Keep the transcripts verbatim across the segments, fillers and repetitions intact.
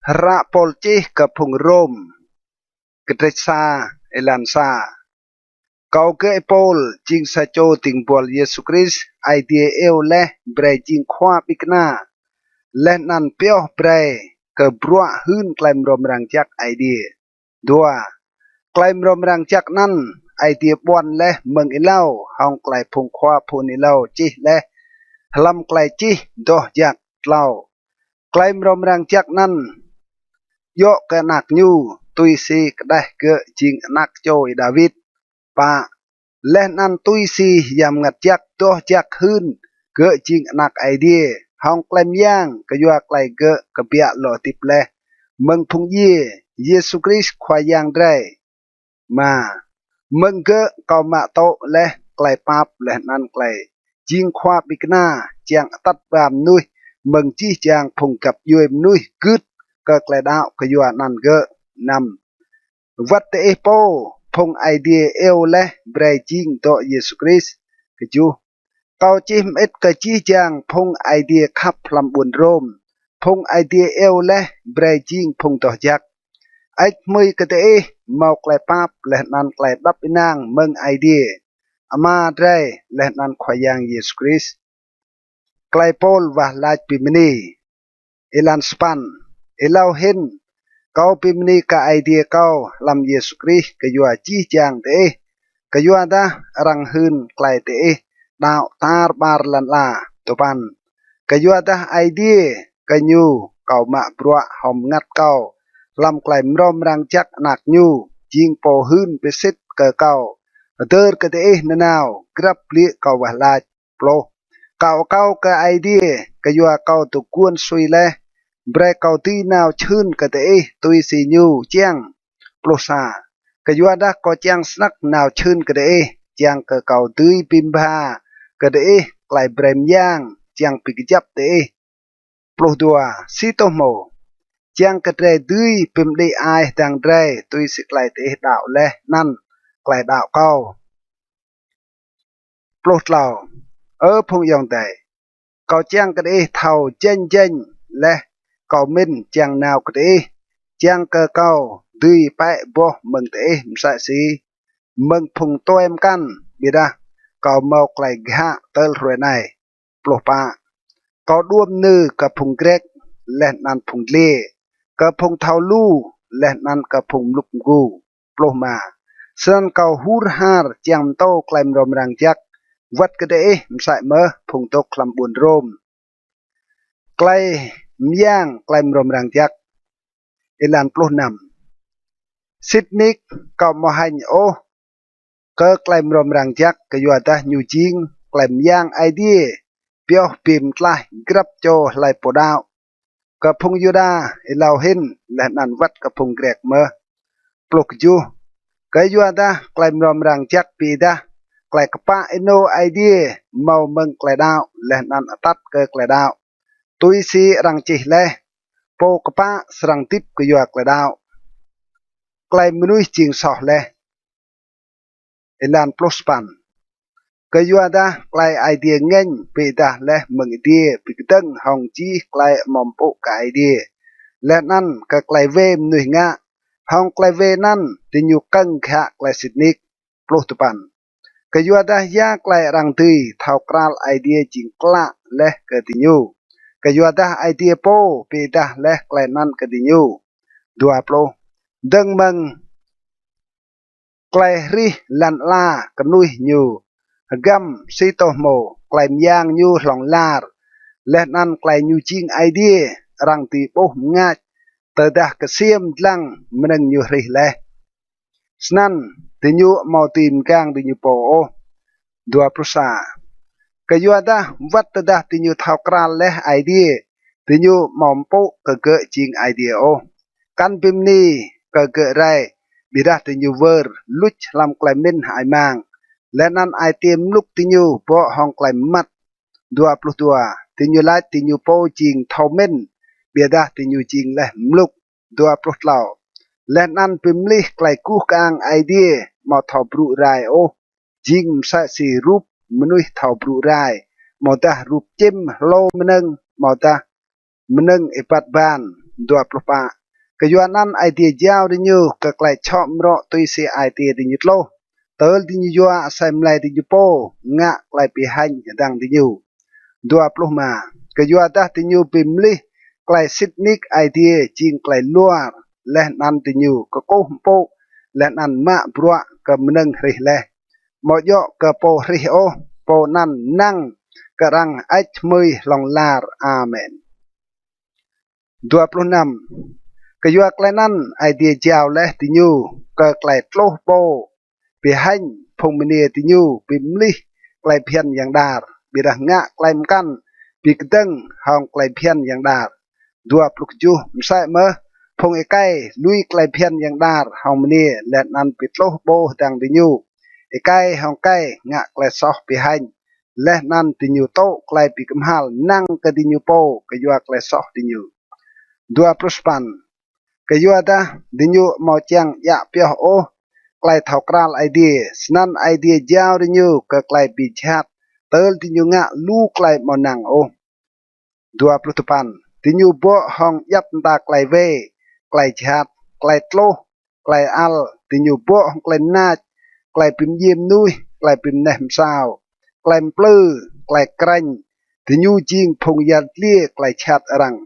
Hră Pôl čih kơ phung Rôm. Kdrêč sa, êlan sa. Kâo gơ̆ Y-Pôl, jing sa čô dĭng buăl Yêsu Krist, Aê Diê iêu leh brei jing khua ƀĭng kna, leh anăn pioh brei kơ bruă hưn klei mrâo mrang jăk Aê Diê. Dua, klei mrâo mrang jăk anăn Aê Diê ƀuăn leh mơ̆ng êlâo hŏng klei phung khua phŭn êlâo čih leh hlăm klei čih doh jăk. Tlâo, klei mrâo mrang jăk anăn djŏ kơ anak ñu, tui si kđeh gơ̆ jing anak čô Y-Đawit. Pă, leh anăn tui si Yang Mngăt Jăk doh jăk hưn gơ̆ jing anak Aê Diê hŏng klei myang kyua klei gơ̆ kbiă lŏ hdĭp leh mơ̆ng phung djiê, Yêsu Krist Khua Yang drei. Êma, mơ̆ng gơ̆ kâo mă tŭ leh klei pap leh anăn klei jing khua ƀĭng kna čiăng atăt ba mnuih mơ̆ng jih jang phung găp djuê mnuih gưt kơ klei đăo kyua anăn gơ̆. Năm, wăt diih pô phung Aê Diê iêu leh brei jing dŏ Yêsu Krist. Kjuh, kâo čih mơĭt kơ jih jang phung Aê Diê khăp hlăm ƀuôn Rôm, phung Aê Diê iêu leh brei jing phung doh jăk. Hơêč hmưi kơ diih mâo klei pap leh anăn klei êđăp ênang mơ̆ng Aê Diê Ama drei leh anăn Khua Yang Yêsu Krist. Klei Pôl wah lač bi mni. Êlan sa păn. Êlâo hĭn, kâo bi mni kơ Aê Diê kâo hlăm Yêsu Krist kyua jih jang diih, kyuadah arăng hưn klei diih đăo tar ƀar lăn ala. Dua păn. Kyuadah Aê Diê kơ ñu kâo mă bruă hŏng mngăt kâo hlăm klei mrâo mrang jăk Anak ñu, jing pô hưn bi sĭt kơ kâo hdơr kơ diih nanao grăp blư̆ kâo wah lač. Pluh. Kâo akâo kơ Aê Diê kyua kâo dôk guôn sui leh, brei kâo dưi nao čhưn kơ diih tui si ñu čiăng. Pluh sa. Kyuadah kâo čiăng snăk nao čhưn kơ diih, čiăng kơ kâo dưi bi mbha kơ diih klei brei myang čiăng bi kjăp diih. Pluh dua. Si tô hmô, čiăng kơ drei dưi bi mđĭ ai hdơ̆ng drei tui si klei diih đăo leh anăn klei đăo kâo. Pluh tlâo. Ơ phung ayŏng adei, kâo čiăng kơ diih thâo jêñ jêñ leh kâo mĭn čiăng nao kơ diih, čiăng kơ kâo dưi pĕ boh mơ̆ng diih msĕ si mơ̆ng phung tue mkăn, ƀiădah kâo mâo klei ghă tơl hruê anei. Pluh pă. Kâo đuôm nư kơ phung Grĕk leh anăn phung dliê, kơ phung thâo lu leh anăn kơ phung mluk mgu. Pluh êma. Snăn kâo hur har čiăng mtô klei mrâo mrang jăk wăt kơ diih msĕ mơh phung dôk hlăm ƀuôn Rôm. Klei myang klei mrâo mrang jăk. Êlan pluh năm. Sĭt nik kâo amâo hêñ ôh kơ klei mrâo mrang jăk kyuadah ñu jing klei myang Aê Diê pioh bi mtlaih grăp čô hlei pô đăo, kơ phung Yuđa êlâo hĭn leh anăn wăt kơ phung Grĕk mơh. Pluh kjuh. Kyuadah klei mrâo mrang jăk bi êdah klei kpă ênô Aê Diê mâo mơ̆ng klei đăo leh anăn atăt kơ klei đăo. Tui si arăng čih leh, pô kpă srăng hdĭp kyua klei đăo. Klei mnuih jing soh leh. Êlan pluh sa păn. Kyuadah klei Aê Diê ngêñ bi êdah leh mơ̆ng adiê bi kdơ̆ng hŏng jih klei amâo mpŭ kơ Aê Diê, leh anăn kơ klei wê mnuih ngă. Hŏng klei wê anăn diñu kơ̆ng ghă klei sĭt nik. Pluh dua păn. Kyuadah ya klei arăng dưi thâo kral Aê Diê jing klă leh kơ diñu, kyuadah Aê Diê pô bi êdah leh klei anăn kơ diñu. Dua pluh. Dơ̆ng mơ̆ng klei hrih lăn ala knuih ñu hgăm si tô hmô, klei myang ñu hlŏng lar, leh anăn klei ñu jing Aê Diê, arăng dưi ƀuh mngač tơdah ksiêm dlăng mnơ̆ng ñu hrih leh. Snăn diñu amâo dưi mgang diñu pô ôh. Dua pluh sa. Kyuadah wăt tơdah diñu thâo kral leh Aê Diê, diñu amâo mpŭ kơ gơ̆ jing Aê Diê ôh. Kăn bi mni kơ gơ̆ rei, ƀiădah diñu wơr luč hlăm klei mĭn hơăi mang, leh anăn ai tiê mluk diñu bŏ hŏng klei mmăt. Dua pluh dua. Diñu lač diñu pô jing thâo mĭn, ƀiădah diñu jing leh mluk. Dua pluh tlâo. Leh anăn bi mlih klei guh kơang Aê Diê amâo thâo brŭ rai ôh, jing msĕ si rup mnuih thâo brŭ rai, amâodah rup čĭm hlô mnơ̆ng, amâodah mnơ̆ng êbat ban. Dua pluh pă. Kyuanăn Aê Diê jao diñu kơ klei čhŏ mrŏ tui si ai tiê diñu tluh, tơl diñu yua asei mlei diñu pô ngă klei bi hêñ hdơ̆ng diñu. Dua pluh êma. Kyuadah diñu bi mlih klei sĭt nik Aê Diê jing klei luar, leh anăn diñu kkuh mpŭ, leh anăn mă bruă kơ mnơ̆ng hrih leh, amâo djŏ kơ pô hrih ôh, pô anăn năng kơ arăng hơêč hmưi hlŏng lar. Amen. Dua pluh năm. Kyua klei anăn Aê Diê jao leh diñu kơ klei tluh pô bi hêñ phung mniê diñu bi mlih klei bhiăn yang đar, ƀiădah ngă klei mkăn bi kdơ̆ng hŏng klei bhiăn yang đar. Dua pluh kjuh. Msĕ mơh phung êkei lui klei bhiăn yang đar hŏng mniê, leh anăn bi tluh pô hdơ̆ng diñu. Êkei hŏng êkei ngă klei soh bi hêñ, leh anăn diñu tŭ klei bi kmhal năng kơ diñu pô kyua klei soh diñu. Dua pluh sa păn. Kyuadah diñu amâo čiăng djă pioh ôh klei thâo kral Aê Diê, snăn Aê Diê jao diñu kơ klei bi jhat, tơl diñu ngă lu klei amâo năng ôh. Dua pluh dua păn. Diñu bŏ hŏng djăp mta klei wê, klei jhat, klei tluh, klei ăl, diñu bŏ hŏng klei nač, klei bi mdjiê mnuih, klei bi mneh msao, klei mplư, klei krêñ. Diñu jing phung yăl dliê klei jhat arăng.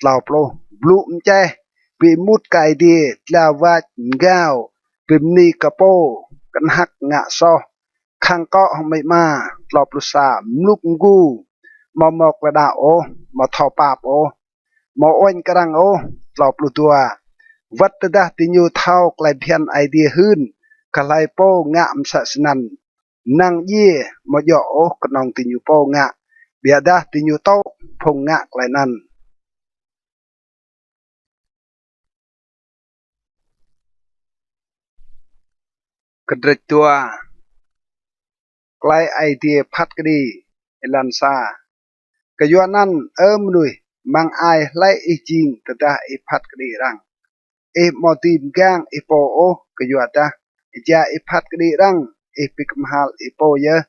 Tlâo pluh. Blŭ mčeh, bi êmut kơ Aê Diê, dlao wač, mgao, bi mni kơ pô, knhăk, ngă soh, khăng kŏ hŏng amĭ ama. Tlâo pluh sa. Mluk mgu, amâo mâo klei đăo ôh, amâo thâo pap ôh, amâo uêñ kơ arăng ôh. Tlâo pluh dua. Wăt tơdah diñu thâo klei bhiăn Aê Diê hưn kơ hlei pô ngă msĕ snăn, năng djiê amâo djŏ ôh knŏng diñu pô ngă, ƀiădah diñu tŭ phung ngă klei anăn. Kdrêč dua. Klei Aê Diê phat kđi. Êlan sa. Kyuanăn, Ơ mnuih, măng ai hlei ih jing tơdah ih phat kđi arăng? Ih amâo dưi mgang ih pô ôh, kyuadah êjai ih phat kđi arăng, ih bi kmhal ih pô yơh.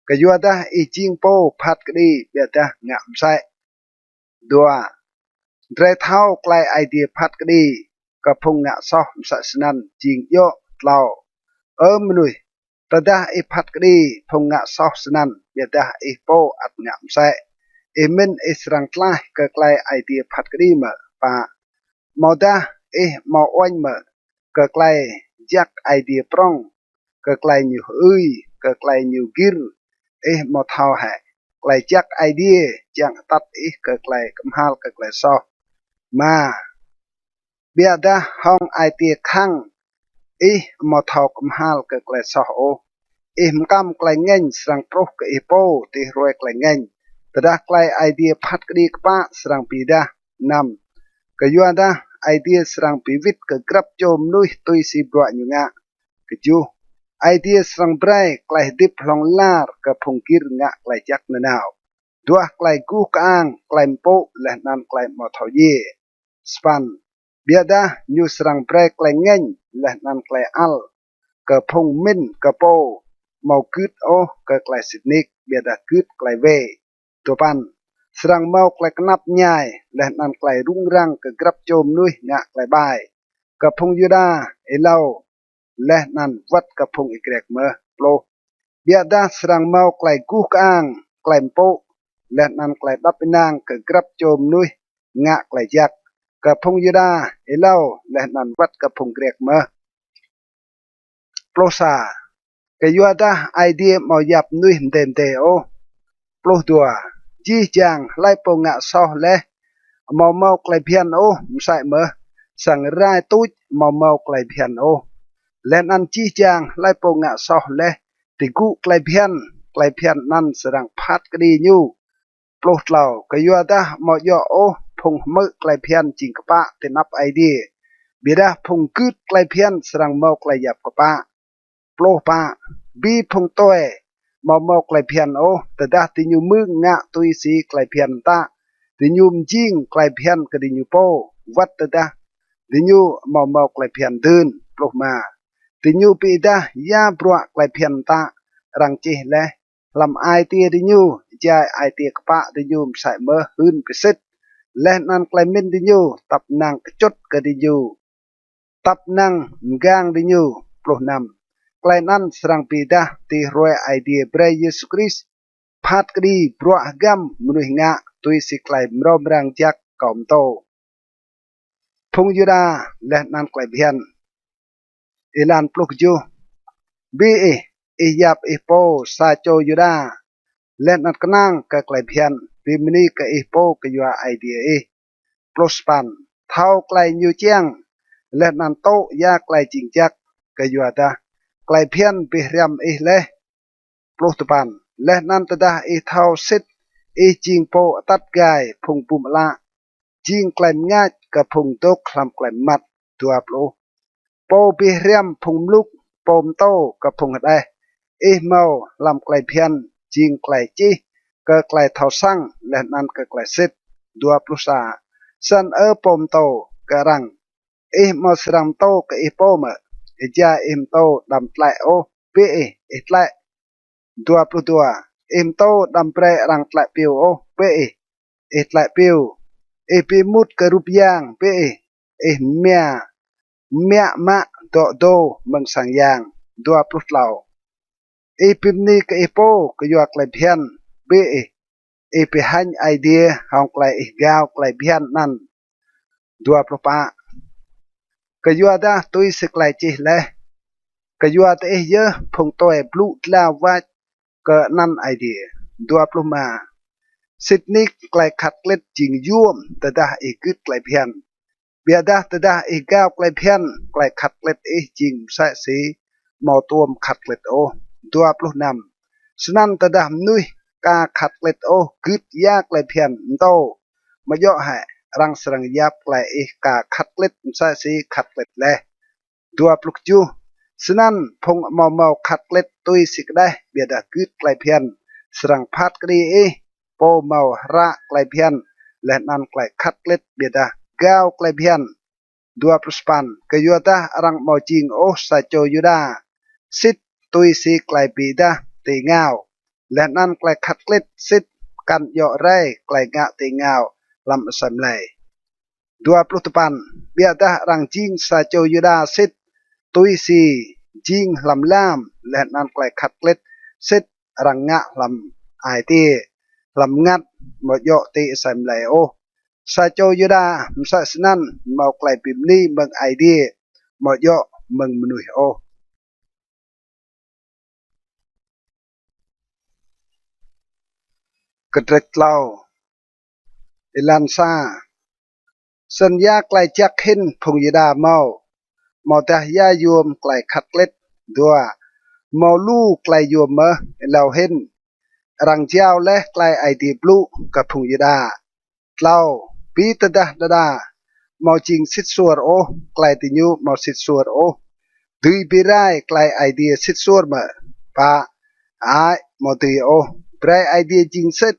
Kyuadah ih jing pô phat kđi ƀiădah ngă msĕ. Dua. Drei thâo klei Aê Diê phat kđi kơ phung ngă soh msĕ snăn jing djŏ. Tlâo. Ơ mnuih, tơdah ih phat kđi phung ngă soh snăn, ƀiădah ih pô ăt ngă msĕ, ih mĭn ih srăng tlaih kơ klei Aê Diê phat kđi mơ̆? Pă. Amâodah ih amâo uêñ mơ̆ kơ klei jăk Aê Diê prŏng, kơ klei ñu hơưi, kơ klei ñu gĭr? Ih amâo thâo hĕ klei jăk Aê Diê čiăng atăt ih kơ klei kmhal kơ klei soh? Êma. Ƀiădah hŏng ai tiê khăng ih amâo thâo kmhal kơ klei soh ôh, ih mkăm klei ngêñ srăng truh kơ ih pô ti hruê klei ngêñ, tơdah klei Aê Diê phat kđi kpă srăng bi êdah. Năm. Kyuadah Aê Diê srăng bi wĭt kơ grăp čô mnuih tui si bruă ñu ngă. Kjuh. Aê Diê srăng brei klei hdĭp hlŏng lar kơ phung gĭr ngă klei jăk nanao, duah klei guh kơang, klei mpŭ, leh anăn klei amâo thâo djiê. Sa păn. Ƀiădah ñu srăng brei klei ngêñ leh anăn klei ăl kơ phung mĭn kơ pô amâo gưt ôh kơ klei sĭt nik, ƀiădah gưt klei wê. Dua păn. Srăng mâo klei knap mñai leh anăn klei rŭng răng kơ grăp čô mnuih ngă klei ƀai, kơ phung Yuđa êlâo leh anăn wăt kơ phung Y-Grĕk mơh. Pluh. Ƀiădah srăng mâo klei guh kơang, klei mpŭ, leh anăn klei êđăp ênang kơ grăp čô mnuih ngă klei jăk, kơ phung Yuđa êlâo leh anăn wăt kơ phung Grĕk mơh. Pluh sa. Kyuadah Aê Diê amâo yap mnuih mdê mdê ôh. Pluh dua. Jih jang hlei pô ngă soh leh amâo mâo klei bhiăn ôh, msĕ mơh sang rai tuč amâo mâo klei bhiăn ôh. Leh anăn jih jang hlei pô ngă soh leh ti gŭ klei bhiăn, klei bhiăn anăn srăng phat kđi ñu. Pluh tlâo. Kyuadah amâo djŏ ôh phung hmư̆ klei bhiăn jing kpă ti anăp Aê Diê, ƀiădah phung gưt klei bhiăn srăng mâo klei yap kpă. Pluh pă. Bi phung tue amâo mâo klei bhiăn ôh, tơdah diñu mưng ngă tui si klei bhiăn mtă, diñu mjing klei bhiăn kơ diñu pô, wăt tơdah diñu amâo mâo klei bhiăn dưn. Pluh êma. Diñu bi êdah ya bruă klei bhiăn mtă arăng čih leh hlăm ai tiê diñu, êjai ai tiê kpă diñu msĕ mơh hưn bi sĭt. leh anăn klei mĭn diñu tăp năng kčŭt kơ diñu, tăp năng mgang diñu. Pluh năm. Klei anăn srăng bi êdah ti hruê Aê Diê brei Yêsu Krist phat kđi bruă hgăm mnuih ngă tui si klei mrâo mrang jăk kâo mtô. Phung Yuđa leh anăn klei bhiăn. Êlan pluh kjuh. Bi ih, ih yap ih pô sa čô Yuđa, leh anăn knang kơ klei bhiăn, bi mni kơ ih pô kyua Aê Diê ih. Pluh sa păn. Thâo klei ñu čiăng, leh anăn tŭ ya klei jing jăk, kyuadah klei bhiăn bi hriăm ih leh. Pluh dua păn. Leh anăn tơdah ih thâo sĭt ih jing pô atăt gai phung bum ală, jing klei mngač kơ phung dôk hlăm klei mmăt. Dua pluh. Pô bi hriăm phung mluk, pô mtô kơ phung hđeh, ih mâo hlăm klei bhiăn jing klei čih kơ klei thâo săng leh anăn kơ klei sĭt. Dua pluh sa. Snăn ơ pô mtô kơ arăng, ih amâo srăng mtô kơ ih pô mơ̆? Êjai ih mtô đăm tlĕ ôh, bi ih, ih tlĕ. Dua pluh dua. Ih mtô đăm brei arăng tlĕ piu ôh, bi ih, ih tlĕ piu. Ih bi êmut kơ rup yang, bi ih, ih mia, mmiă mă dŏ dô mơ̆ng sang yang. Dua pluh tlâo. Ih bi mni kơ ih pô kyua klei bhiăn, bi ih, ih bi hêñ Aê Diê hŏng klei ih gao klei bhiăn anăn. Dua pluh pă. Kyuadah tui si klei čih leh: Kyua diih yơh phung tue blŭ dlao wač kơ anăn Aê Diê. Dua pluh êma. Sĭt nik klei khăt klĭt jing yuôm tơdah ih gưt klei bhiăn. Ƀiădah tơdah ih gao klei bhiăn, klei khăt klĭt ih jing msĕ si amâo tuôm khăt klĭt ôh. Dua pluh năm. Snăn tơdah mnuih ka khăt klĭt ôh gưt ya klei bhiăn mtô, amâo djŏ hĕ arăng srăng yap klei ih ka khăt klĭt msĕ si khăt klĭt leh? Dua pluh kjuh. Snăn phung amâo mâo khăt klĭt tui si kđeh ƀiădah gưt klei bhiăn srăng phat kđi ih, pô mâo hră klei bhiăn leh anăn klei khăt klĭt ƀiădah gao klei bhiăn. Dua pluh sa păn. Kyuadah arăng amâo jing ôh sa čô Yuđa sĭt tui si klei bi êdah ti êngao, leh anăn klei khăt klĭt sĭt kăn djŏ rei klei ngă ti êngao hlăm asei mlei. Dua pluh dua păn. Ƀiădah arăng jing sa čô Yuđa sĭt tui si jing hlăm lam, leh anăn klei khăt klĭt sĭt arăng ngă hlăm ai tiê, hlăm mngăt, amâo djŏ ti asei mlei ôh. Sa čô Yuđa msĕ snăn mâo klei bi mni mơ̆ng Aê Diê, amâo djŏ mơ̆ng mnuih ôh. Kdrêč tlâo. Êlan sa. Snăn ya klei jăk hĭn phung Yuđa mâo, amâodah ya yuôm klei khăt klĭt? Dua. Mâo lu klei yuôm mơh êlâo hĭn. Arăng jao leh klei Aê Diê blŭ kơ phung Yuđa. Tlâo. Bi tơdah đa đa amâo jing sĭt suôr ôh, klei diñu amâo sĭt suôr ôh, dưi bi rai klei Aê Diê sĭt suôr mơ̆? Pă. Hơăi, amâo dưi ôh. Brei Aê Diê jing sĭt,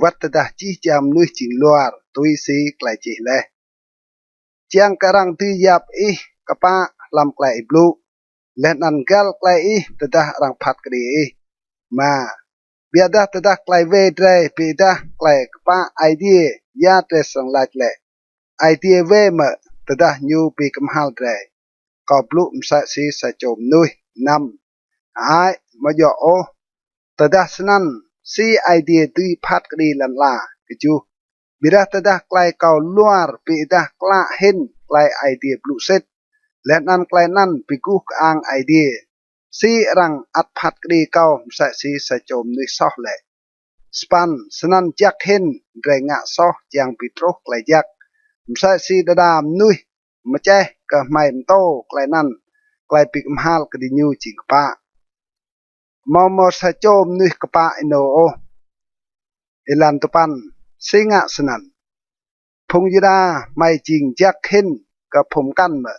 wăt tơdah jih jang mnuih jing luar, tui si klei čih leh: Čiăng kơ arăng dưi yap ih kpă hlăm klei ih blŭ, leh anăn găl klei ih tơdah arăng phat kđi ih. Êma. Ƀiădah tơdah klei wê drei bi êdah klei kpă Aê Diê, ya drei srăng lač lĕ? Aê Diê wê mơ̆ tơdah ñu bi kmhal drei? Kâo blŭ msĕ si sa čô mnuih. Năm. Hơăi, amâo djŏ ôh. Tơdah snăn, si Aê Diê dưi phat kđi lăn ala? Kjuh. Ƀiădah tơdah klei kâo luar bi êdah klă hĭn klei Aê Diê blŭ sĭt, leh anăn klei anăn bi guh kơang Aê Diê, si arăng ăt phat kđi kâo msĕ si sa čô mnuih soh lĕ? Sa păn. Snăn jăk hĭn drei ngă soh čiăng bi truh klei jăk, msĕ si đa đa mnuih mčeh kơ hmei mtô klei anăn, klei bi kmhal kơ diñu jing kpă. Amâo mâo sa čô mnuih kpă ênô ôh. Êlan dua păn. Si ngă snăn? Phung Yuđa hmei jing jăk hĭn kơ phung mkăn mơ̆?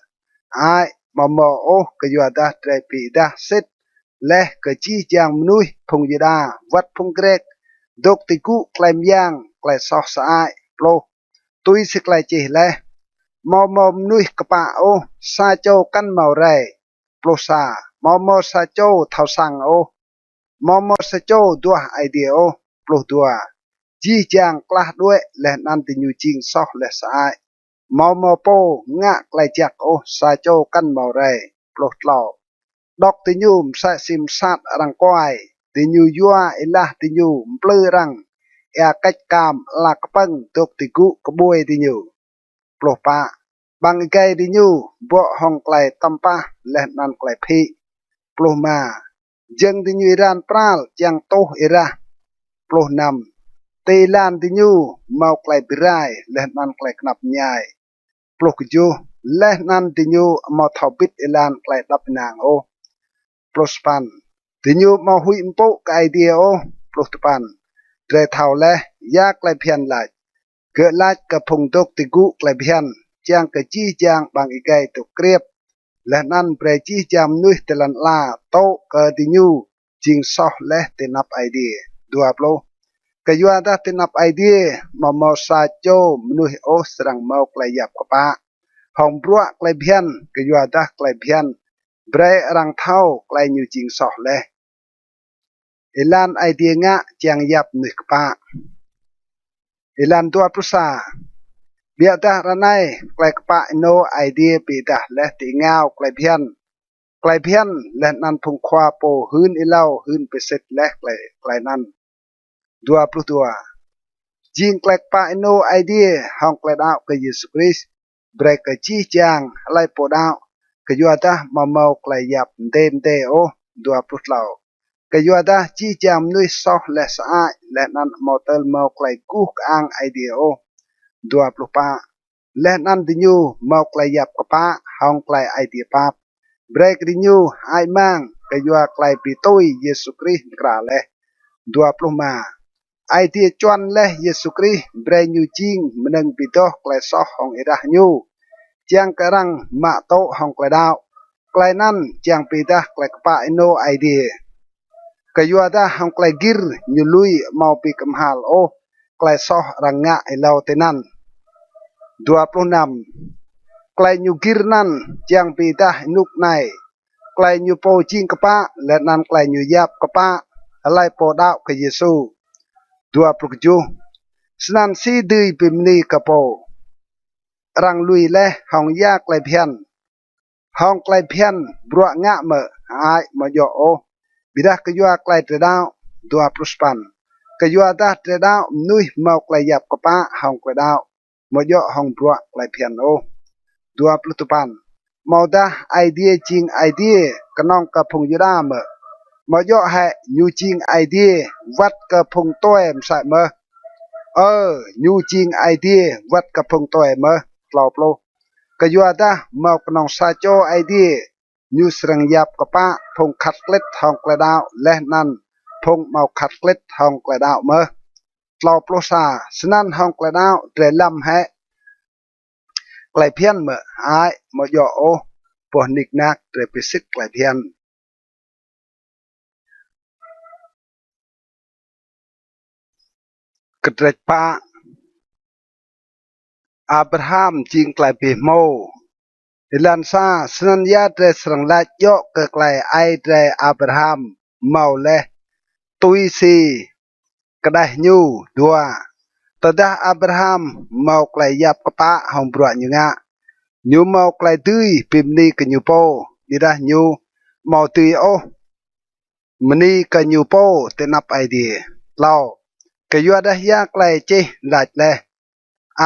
Hơăi, amâo mâo ôh, kyuadah drei bi êdah sĭt leh kơ jih jang mnuih phung Yuđa wăt phung Grĕk dôk ti gŭ klei myang klei soh sơăi. Pluh. Tui si klei čih leh: Amâo mâo mnuih kpă ôh, sa čô kăn mâo rei. Pluh sa. Amâo mâo sa čô thâo săng ôh, amâo mâo sa čô duah Aê Diê ôh. Pluh dua. jih jang klah đuĕ leh anăn diñu jing soh leh sơăi. Amâo mâo pô ngă klei jăk ôh, sa čô kăn mâo rei. Pluh tlâo. Dôk diñu msĕ si msat arăng kuai, diñu yua êlah diñu mplư arăng, êa kêč kam ala kpơ̆ng dôk ti gŭ kƀuê diñu. Pluh pă. Ƀăng êgei diñu bŏ hŏng klei tăm pah leh anăn klei phĭ. Pluh êma. Jơ̆ng diñu êran pral čiăng tuh êrah. Pluh năm. Ti êlan diñu mâo klei bi rai leh anăn klei knap mñai. Pluh kjuh. Leh anăn diñu amâo thâo bĭt êlan klei êđăp ênang ôh. Pluh sa păn. Diñu amâo huĭ mpŭ kơ Aê Diê ôh. Pluh dua păn. Drei thâo leh ya klei bhiăn lač. Gơ̆ lač kơ phung dôk ti gŭ klei bhiăn, čiăng kơ jih jang ƀăng êgei dôk kriêp, leh anăn brei jih jang mnuih ti lăn ala tŭ kơ diñu jing soh leh ti anăp Aê Diê. Dua pluh. Kyuadah ti anăp Aê Diê amâo mâo sa čô mnuih ôh srăng mâo klei yap kpă hŏng bruă klei bhiăn, kyuadah klei bhiăn brei arăng thâo klei ñu jing soh leh. Êlan Aê Diê ngă čiăng yap mnuih kpă. Êlan dua pluh sa. Ƀiădah ară anei klei kpă ênô Aê Diê bi êdah leh ti êngao klei bhiăn. Klei bhiăn leh anăn phung khua pô hưn êlâo hưn bi sĭt leh klei, klei anăn. Dua pluh dua. Jing klei kpă ênô Aê Diê hŏng klei đăo kơ Yêsu Krist brei kơ jih jang hlei pô đăo, kyuadah amâo mâo klei yap mdê mdê ôh. Dua pluh tlâo. Kyuadah jih jang mnuih soh leh sơăi, leh anăn amâo tơl mâo klei guh kơang Aê Diê ôh. Dua pluh pă. Leh anăn diñu mâo klei yap kpă hŏng klei Aê Diê pap, brei kơ diñu hơăi mang kyua klei bi tui Yêsu Krist mkra leh. Dua pluh êma. Aê Diê čuăn leh Yêsu Krist brei ñu jing mnơ̆ng bi doh klei soh hŏng êrah ñu, čiăng kơ arăng mă tŭ hŏng klei đăo. Klei anăn čiăng bi êdah klei kpă ênô Aê Diê. Kyuadah hŏng klei gĭr ñu lui amâo bi kmhal ôh klei soh arăng ngă êlâo tinăn. Dua pluh năm. Klei ñu gĭr anăn čiăng bi êdah ênuk anei, klei ñu pô jing kpă, leh anăn klei ñu yap kpă hlei pô đăo kơ Yêsu. Dua pluh kjuh. Snăn si dưi bi mni kơ pô? Arăng lui leh hŏng ya klei bhiăn? Hŏng klei bhiăn bruă ngă mơ̆? Hơăi, amâo djŏ ôh, ƀiădah kyua klei drei đăo. Dua pluh sa păn. Kyuadah drei đăo mnuih mâo klei yap kpă hŏng klei đăo, amâo djŏ hŏng bruă klei bhiăn ôh. Dua pluh dua păn. Amâodah Aê Diê jing Aê Diê knŏng kơ phung Yuđa mơ̆? Amâo djŏ hĕ ñu jing Aê Diê wăt kơ phung tue msĕ mơh? Ơ, ñu jing Aê Diê wăt kơ phung tue mơh. Tlâo pluh. Kyuadah mâo knŏng sa čô Aê Diê, ñu srăng yap kpă phung khăt klĭt hŏng klei đăo leh anăn phung amâo khăt klĭt hŏng klei đăo mơh. Tlâo pluh sa. Snăn hŏng klei đăo drei lăm hĕ klei bhiăn mơ̆? Hơăi, amâo djŏ ôh, boh nik nak drei bi sĭt klei bhiăn. Kdrêč pă. Abraham jing klei bi hmô. Êlan sa. Snăn ya drei srăng lač djŏ kơ klei aê drei Abraham mâo leh tui si kđeh ñu? Dua. Tơdah Abraham mâo klei yap kpă hŏng bruă ñu ngă, ñu mâo klei dưi bi mni kơ ñu pô, ƀiădah ñu amâo dưi ôh mni kơ ñu pô ti anăp Aê Diê. Tlâo. Kyuadah ya klei čih lač leh?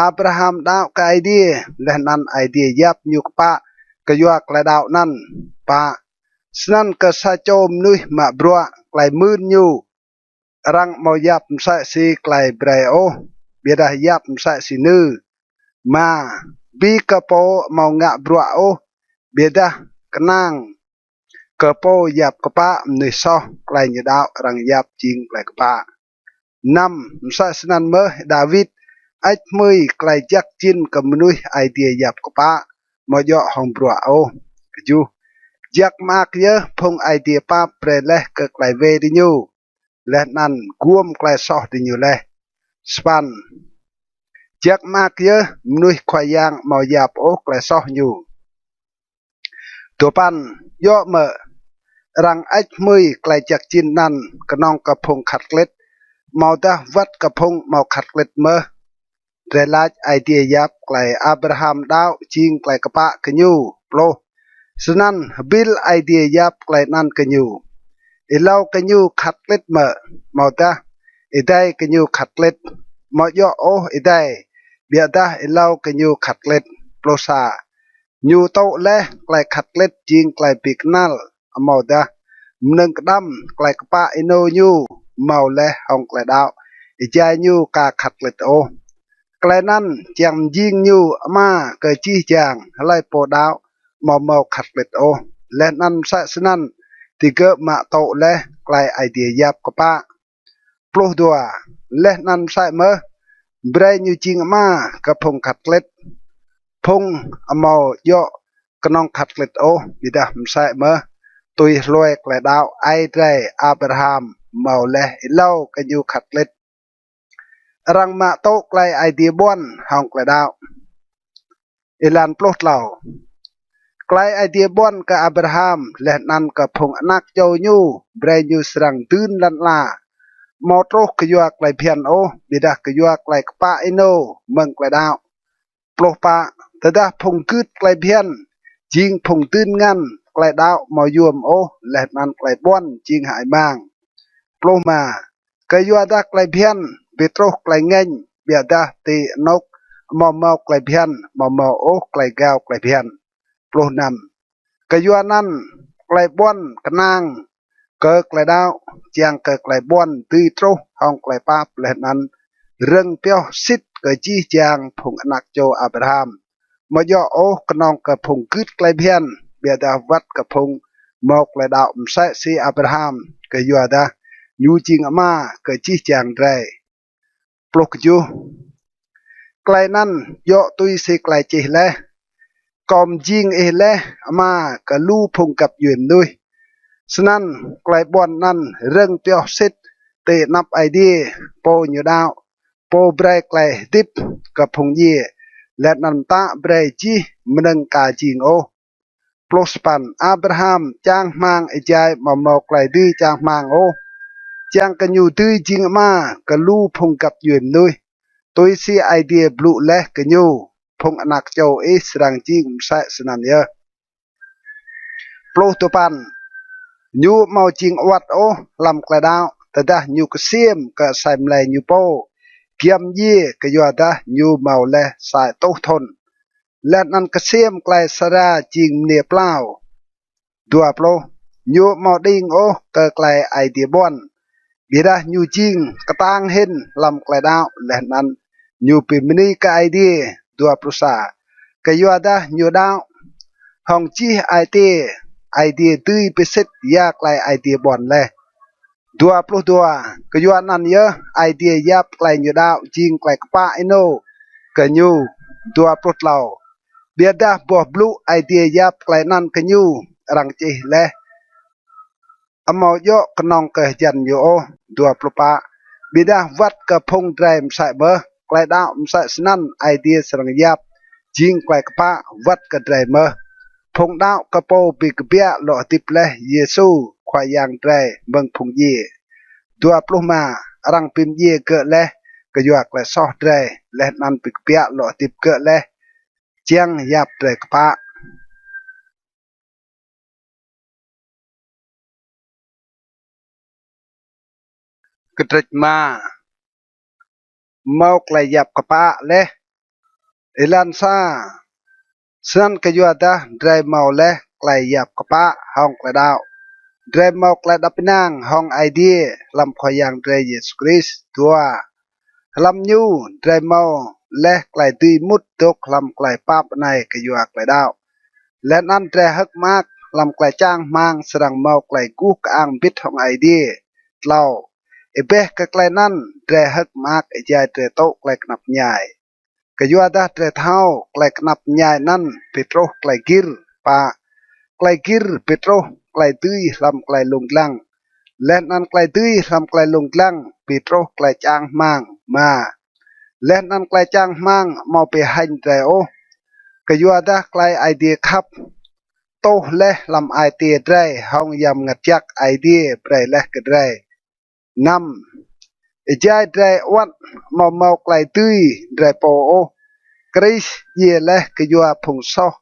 Abraham đăo kơ Aê Diê, leh anăn Aê Diê yap ñu kpă kyua klei đăo anăn. Pă. Snăn kơ sa čô mnuih mă bruă, klei mưn ñu arăng amâo yap msĕ si klei brei ôh, ƀiădah yap msĕ si nư. Êma. Bi kơ pô amâo ngă bruă ôh, ƀiădah knang kơ pô yap kpă mnuih soh, klei ñu đăo arăng yap jing klei kpă. Năm. Msĕ snăn mơh Đawit, hơêč hmưi klei jăk jĭn kơ mnuih Aê Diê yap kpă, amâo djŏ hŏng bruă ôh. Kjuh. Jăk mơak yơh phung Aê Diê pap brei leh kơ klei wê diñu, leh anăn guôm klei soh diñu leh. Sa păn. Jăk mơak yơh mnuih Khua Yang amâo yap ôh klei soh ñu. Dua păn. Djŏ mơ̆ arăng hơêč hmưi klei jăk jĭn anăn knŏng kơ phung khăt klĭt, amâodah wăt kơ phung amâo khăt klĭt mơh? Drei lač Aê Diê yap klei Abraham đăo jing klei kpă kơ ñu. Pluh. Snăn hbĭl Aê Diê yap klei anăn kơ ñu, êlâo kơ ñu khăt klĭt mơ̆? Amâodah êdei kơ ñu khăt klĭt? Amâo djŏ ôh êdei, ƀiădah êlâo kơ ñu khăt klĭt. Pluh sa. Ñu tŭ leh klei khăt klĭt jing klei bi knăl, amâodah mnơ̆ng kđăm klei kpă ênô ñu mâo leh hŏng klei đăo, êjai ñu ka khăt klĭt ôh. Klei anăn čiăng mjing ñu ama kơ jih jang hlei pô đăo amâo mâo khăt klĭt ôh, leh anăn msĕ snăn digơ̆ mă tŭ leh klei Aê Diê yap kpă. Pluh dua. Leh anăn msĕ mơh, brei ñu jing ama kơ phung khăt klĭt, phung amâo djŏ knŏng khăt klĭt ôh, ƀiădah msĕ mơh tui hlue klei đăo aê drei Abraham mâo leh êlâo kơ ñu khăt klĭt. Arăng mă tŭ klei Aê Diê ƀuăn hŏng klei đăo. Êlan pluh tlâo. Klei Aê Diê ƀuăn kơ Abraham leh anăn kơ phung anak čô ñu, brei ñu srăng dưn lăn ala, amâo truh kyua klei bhiăn ôh, ƀiădah kyua klei kpă ênô mơ̆ng klei đăo. Pluh pă. Tơdah phung gưt klei bhiăn jing phung dưn ngăn, klei đăo amâo yuôm ôh, leh anăn klei ƀuăn jing hơăi mang. Pluh êma. Kyuadah klei bhiăn bi truh klei ngêñ, ƀiădah ti anôk amâo mâo klei bhiăn amâo mâo ôh klei gao klei bhiăn. Pluh năm. Kyuanăn klei ƀuăn knang kơ klei đăo, čiăng kơ klei ƀuăn dưi truh hŏng klei pap leh anăn rơ̆ng pioh sĭt kơ jih jang phung anak čô Abraham. Amâo djŏ ôh knŏng kơ phung gưt klei bhiăn, ƀiădah wăt kơ phung mâo klei đăo msĕ si Abraham, kyuadah ñu jing ama kơ jih jang drei. Pluh kjuh. Klei anăn djŏ tui si klei čih leh: Kâo mjing ih leh ama kơ lu phung găp djuê mnuih. Snăn klei ƀuăn anăn rơ̆ng pioh sĭt ti anăp Aê Diê, pô ñu đăo, pô brei klei hdĭp kơ phung djiê, leh anăn mtă brei jih mnơ̆ng ka jing ôh. Pluh sa păn. Abraham čang hmăng êjai amâo mâo klei dưi čang hmăng ôh, čiăng kơ ñu dưi jing ama kơ lu phung găp djuê mnuih, tui si Aê Diê blŭ leh kơ ñu: Phung anak čô ih srăng jing msĕ snăn yơh. Pluh dua păn. Ñu amâo jing awăt ôh hlăm klei đăo, tơdah ñu ksiêm kơ asei mlei ñu pô giăm djiê, kyuadah ñu mâo leh sa êtuh thŭn, leh anăn ksiêm klei Sara jing mniê plao. Dua pluh. Ñu amâo đing ôh kơ klei Aê Diê ƀuăn, ƀiădah ñu jing ktang hĭn hlăm klei đăo, leh anăn ñu bi mni kơ Aê Diê. Dua pluh sa. Kyuadah ñu đăo, hŏng jih ai tiê Aê Diê dưi bi sĭt ya klei Aê Diê ƀuăn leh. Dua pluh dua. Kyuanăn yơh Aê Diê yap klei ñu đăo jing klei kpă ênô kơ ñu. Dua pluh tlâo. Ƀiădah boh blŭ Aê Diê yap klei anăn kơ ñu arăng čih leh amâo djŏ knŏng kơ hjăn ñu ôh. Dua pluh pă. Ƀiădah wăt kơ phung drei msĕ mơh, klei đăo msĕ snăn Aê Diê srăng yap jing klei kpă wăt kơ drei mơh, phung đăo kơ Pô bi kbiă lŏ hdĭp leh Yêsu Khua Yang drei mơ̆ng phung djiê. Dua pluh êma. Arăng bi mdjiê gơ̆ leh kyua klei soh drei, leh anăn bi kbiă lŏ hdĭp gơ̆ leh čiăng yap drei kpă. Kdrêč êma. Mâo klei yap kpă leh. Êlan sa. Snăn kyuadah drei mâo leh klei yap kpă hŏng klei đăo, drei mâo klei êđăp ênang hŏng Aê Diê hlăm Khua Yang drei Yêsu Krist. Dua. Hlăm ñu drei mâo leh klei dưi mŭt dôk hlăm klei pap anei kyua klei đăo, leh anăn drei hơ̆k mơak hlăm klei čang hmăng srăng mâo klei guh kơang mbĭt hŏng Aê Diê. Tlâo. Êbeh kơ klei anăn drei hơ̆k mơak êjai drei tŭ klei knap mñai, kyuadah drei thâo klei knap mñai anăn bi truh klei gĭr. Pă. Klei gĭr bi truh klei dưi hlăm klei lông dlăng, leh anăn klei dưi hlăm klei lông dlăng bi truh klei čang hmăng. Êma. Leh anăn klei čang hmăng amâo bi hêñ drei ôh, kyuadah klei Aê Diê khăp tuh leh hlăm ai tiê drei hŏng Yang Mngăt Jăk Aê Diê brei leh kơ drei. Năm. Êjai drei awăt amâo mâo klei dưi drei pô ôh, Krist djiê leh kyua phung soh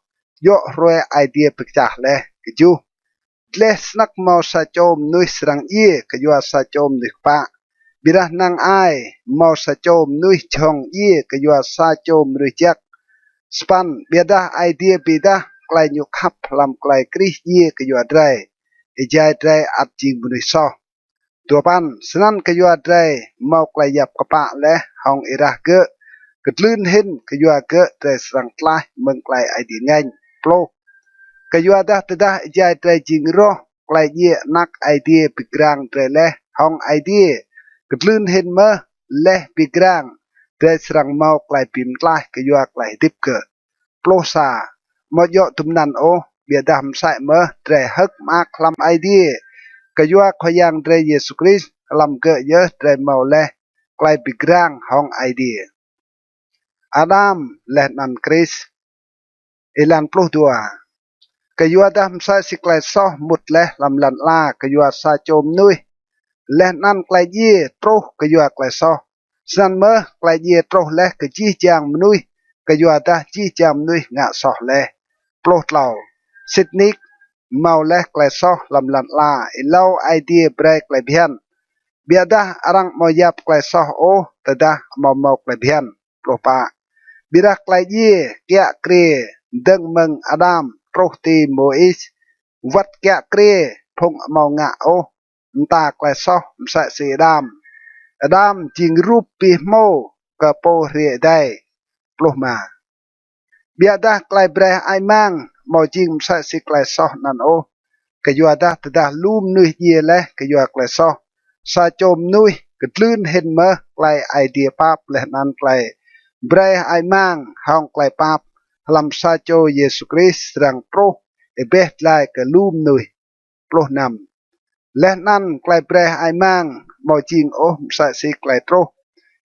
djŏ hruê Aê Diê bi kčah leh. Kjuh. Dleh snăk mâo sa čô mnuih srăng djiê kyua sa čô mnuih kpă, ƀiădah năng ai mâo sa čô mnuih jhŏng djiê kyua sa čô mnuih jăk. Sa păn. Ƀiădah Aê Diê bi êdah klei ñu khăp hlăm klei Krist djiê kyua drei, êjai drei ăt jing mnuih soh. Dua păn. Snăn kyua drei mâo klei yap kpă leh hŏng êrah gơ̆, kdlưn hĭn kyua gơ̆ drei srăng tlaih mơ̆ng klei Aê Diê ngêñ. Pluh. Kyuadah tơdah êjai drei jing roh, klei djiê Anak Aê Diê bi grăng drei leh hŏng Aê Diê, kdlưn hĭn mơh leh bi grăng, drei srăng mâo klei bi mtlaih kyua klei hdĭp gơ̆. Pluh sa. Amâo djŏ dŭm anăn ôh, ƀiădah msĕ mơh drei hơ̆k mơak hlăm Aê Diê kyua Khua Yang drei Yêsu Krist, hlăm gơ̆ yơh drei mâo leh klei bi grăng hŏng Aê Diê. Ađam leh anăn Krist. Êlan pluh dua. Kyuadah msĕ si klei soh mŭt leh hlăm lăn ala kyua sa čô mnuih, leh anăn klei djiê truh kyua klei soh, snăn mơh klei djiê truh leh kơ jih jang mnuih, kyuadah jih jang mnuih ngă soh leh. Pluh tlâo. Sĭt nik mâo leh klei soh hlăm lăn ala êlâo Aê Diê brei klei bhiăn, ƀiădah arăng amâo yap klei soh ôh tơdah amâo mâo klei bhiăn. Pluh pă. Ƀiădah klei djiê kiă kriê dơ̆ng mơ̆ng Ađam truh ti Môis, wăt kiă kriê phung amâo ngă ôh mta klei soh msĕ si Ađam. Ađam jing rup bi hmô kơ pô hriê êdei. Pluh êma. Ƀiădah klei brei hơăi mang amâo jing msĕ si klei soh anăn ôh. Kyuadah tơdah lu mnuih djiê leh kyua klei soh, sa čô mnuih kdlưn hĭn mơh klei Aê Diê pap leh anăn klei brei hơăi mang hŏng klei pap hlăm sa čô Yêsu Krist srăng truh êbeh dlai kơ lu mnuih. Pluh năm. Leh anăn klei brei hơăi mang amâo jing ôh msĕ si klei truh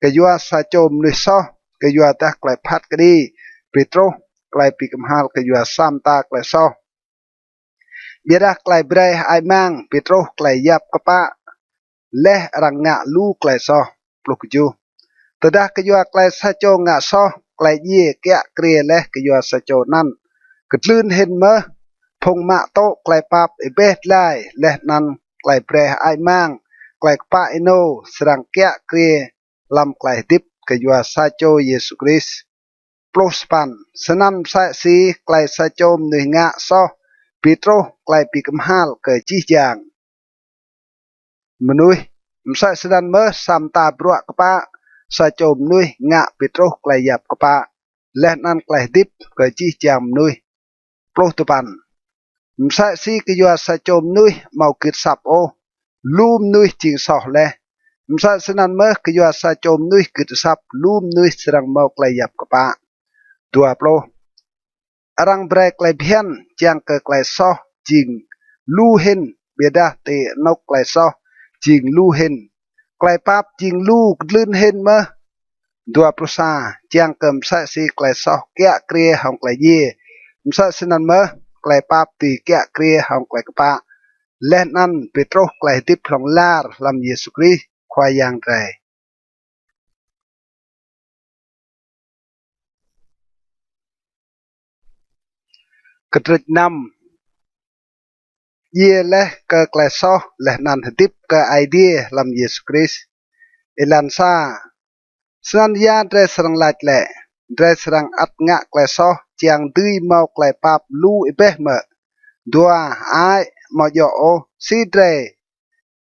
kyua sa čô mnuih soh, kyuadah klei phat kđi bi truh klei bi kmhal kyua sa mta klei soh. Ƀiădah klei brei hơăi mang bi truh klei yap kpă leh arăng ngă lu klei soh. Pluh kjuh. Tơdah kyua klei sa čô ngă soh, klei djiê kiă kriê leh kyua sa čô anăn, kdlưn hĭn mơh phung mă tŭ klei pap êbeh dlai leh anăn klei brei hơăi mang, klei kpă ênô srăng kiă kriê hlăm klei hdĭp kyua sa čô Yêsu Krist. Pluh sa păn. Snăn msĕ si klei sa čô mnuih ngă soh bi truh klei bi kmhal kơ jih jang mnuih, msĕ snăn mơh sa mta bruă kpă sa čô mnuih ngă bi truh klei yap kpă leh anăn klei hdĭp kơ jih jang mnuih. Pluh dua păn. Msĕ si kyua sa čô mnuih amâo gưt asăp ôh, lu mnuih jing soh leh, msĕ snăn mơh kyua sa čô mnuih gưt asăp, lu mnuih srăng mâo klei yap kpă. Dua pluh. Arăng brei klei bhiăn čiăng kơ klei soh jing lu hĭn, ƀiădah ti anôk klei soh jing lu hĭn, klei pap jing lu kdlưn hĭn mơh. Dua pluh sa. Čiăng kơ msĕ si klei soh kiă kriê hŏng klei djiê, msĕ snăn mơh klei pap dưi kiă kriê hŏng klei kpă, leh anăn bi truh klei hdĭp hlŏng lar hlăm Yêsu Krist Khua Yang drei. Kdrêč năm. Djiê leh kơ klei soh leh anăn hdĭp kơ Aê Diê hlăm Yêsu Krist. Êlan sa. Snăn ya drei srăng lač lĕ? Drei srăng ăt ngă klei soh čiăng dưi mâo klei pap lu êbeh mơ̆? Dua, hơăi, amâo djŏ ôh. Si drei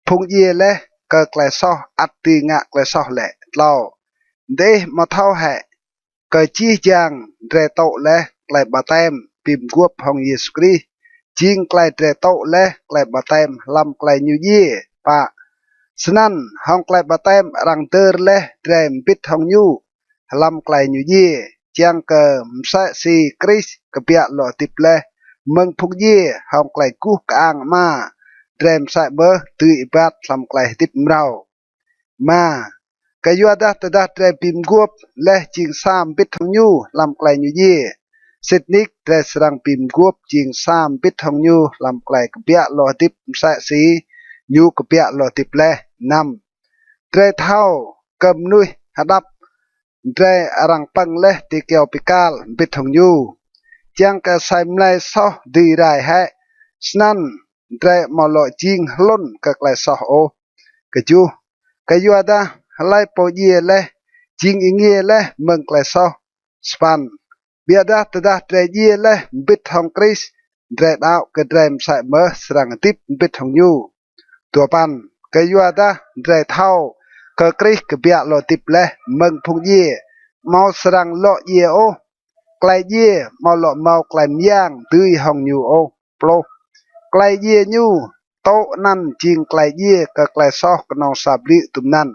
phung djiê leh kơ klei soh ăt dưi ngă klei soh lĕ? Tlâo. Diih amâo thâo hĕ kơ jih jang drei tŭ leh klei ƀaptem bi mguôp hŏng Yêsu Krist, jing klei drei tŭ leh klei ƀaptem hlăm klei ñu djiê? Pă. Snăn hŏng klei ƀaptem arăng dơr leh drei mbĭt hŏng ñu hlăm klei ñu djiê, čiăng kơ msĕ si Krist kbiă lŏ hdĭp leh mơ̆ng phung djiê hŏng klei guh kơang Ama, drei msĕ mơh dưi êbat hlăm klei hdĭp mrâo. Êma. Kyuadah tơdah drei bi mguôp leh jing sa mbĭt hŏng ñu hlăm klei ñu djiê, sĭt nik drei srăng bi mguôp jing sa mbĭt hŏng ñu hlăm klei kbiă lŏ hdĭp msĕ si ñu kbiă lŏ hdĭp leh. Năm. Drei thâo kơ mnuih hđăp drei arăng pơ̆ng leh ti kyâo bi kal mbĭt hŏng ñu, čiăng kơ asei mlei soh dưi rai hĕ, snăn drei amâo lŏ jing hlŭn kơ klei soh ôh. Kjuh. Kyuadah hlei pô djiê leh jing êngiê leh mơ̆ng klei soh. Sa păn. Ƀiădah tơdah drei djiê leh mbĭt hŏng Krist, drei đăo kơ drei msĕ mơh srăng hdĭp mbĭt hŏng ñu. Dua păn. Kyuadah drei thâo kơ Krist kbiă lŏ hdĭp leh mơ̆ng phung djiê, amâo srăng lŏ djiê ôh. Klei djiê amâo lŏ mâo klei myang dưi hŏng ñu ôh. Pluh. Klei djiê ñu tŭ anăn jing klei djiê kơ klei soh knŏng sa bliư̆ dŭm anăn.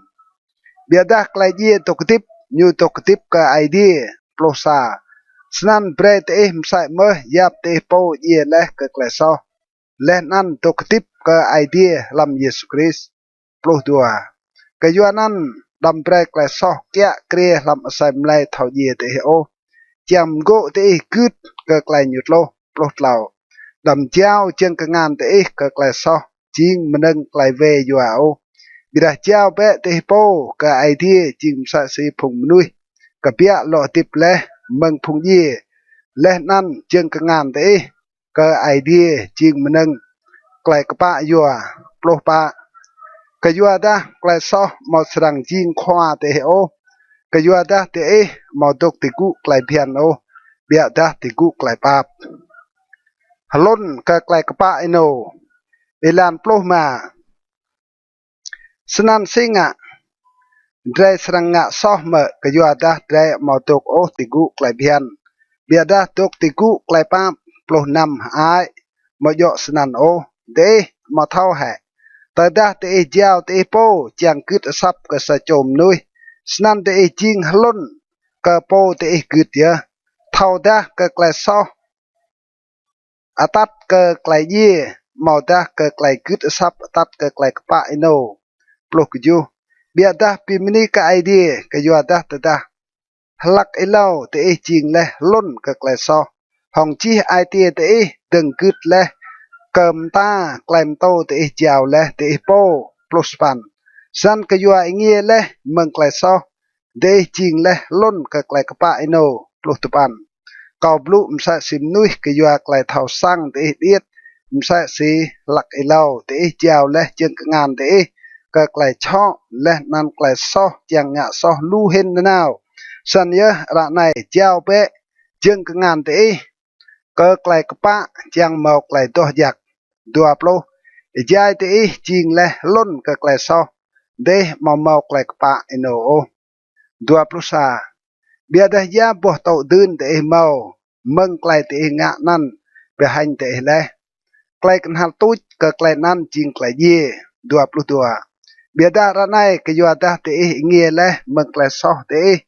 Ƀiădah klei djiê dôk hdĭp, ñu dôk hdĭp kơ Aê Diê. Pluh sa. Snăn brei diih msĕ mơh yap diih pô djiê leh kơ klei soh, leh anăn dôk hdĭp kơ Aê Diê hlăm Yêsu Krist. Pluh dua. Kyuanăn đăm brei klei soh kiă kriê hlăm asei mlei thâo djiê diih ôh, čiăng mgô̆ diih gưt kơ klei ñu tluh. Pluh tlâo. Đăm jao jơ̆ng kngan diih kơ klei soh jing mnơ̆ng klei wê yua ôh, ƀiădah jao bĕ diih pô kơ Aê Diê jing msĕ si phung mnuih kbiă lŏ hdĭp leh mơ̆ng phung djiê, leh anăn jơ̆ng kngan diih kơ Aê Diê jing mnơ̆ng klei kpă yua. Pluh pă. Kyuadah klei soh amâo srăng jing khua diih ôh, kyuadah diih amâo dôk ti gŭ klei bhiăn ôh, ƀiădah ti gŭ klei pap. Hlŭn kơ klei kpă ênô. Êlan pluh êma. Snăn si ngă? Drei srăng ngă soh mơ̆ kyuadah drei amâo dôk ôh ti gŭ klei bhiăn, ƀiădah dôk ti gŭ klei pap? Pluh năm. Hơăi, amâo djŏ snăn ôh. Diih amâo thâo hĕ, tơdah diih jao diih pô čiăng gưt asăp kơ sa čô mnuih, snăn diih jing hlŭn kơ pô diih gưt yơh? Thâodah kơ klei soh atăt kơ klei djiê, amâodah kơ klei gưt asăp atăt kơ klei kpă ênô? Pluh kjuh. Ƀiădah bi mni kơ Aê Diê, kyuadah tơdah hlăk êlâo diih jing leh hlŭn kơ klei soh, hŏng jih ai tiê diih dơ̆ng gưt leh kơ mta klei mtô diih jao leh diih pô. Pluh sa păn. Snăn kyua êngiê leh mơ̆ng klei soh, diih jing leh hlŭn kơ klei kpă ênô. Pluh dua păn. Kâo blŭ msĕ si mnuih kyua klei thâo săng diih điêt, msĕ si hlăk êlâo diih jao leh jơ̆ng kngan diih kơ klei čhŏ leh anăn klei soh čiăng ngă soh lu hĭn nanao. Snăn yơh ară anei jao bĕ jơ̆ng kngan diih kơ klei kpă čiăng mâo klei doh jăk. Dua pluh. Êjai diih jing leh hlŭn kơ klei soh, diih amâo mâo klei kpă ênô ôh. Dua pluh sa. Ƀiădah ya boh tŭ dưn diih mâo mơ̆ng klei diih ngă anăn bi hêñ diih leh? Klei knhal tuč kơ klei anăn jing klei djiê. Dua pluh dua. Ƀiădah ară anei kyuadah diih êngiê leh mơ̆ng klei soh diih,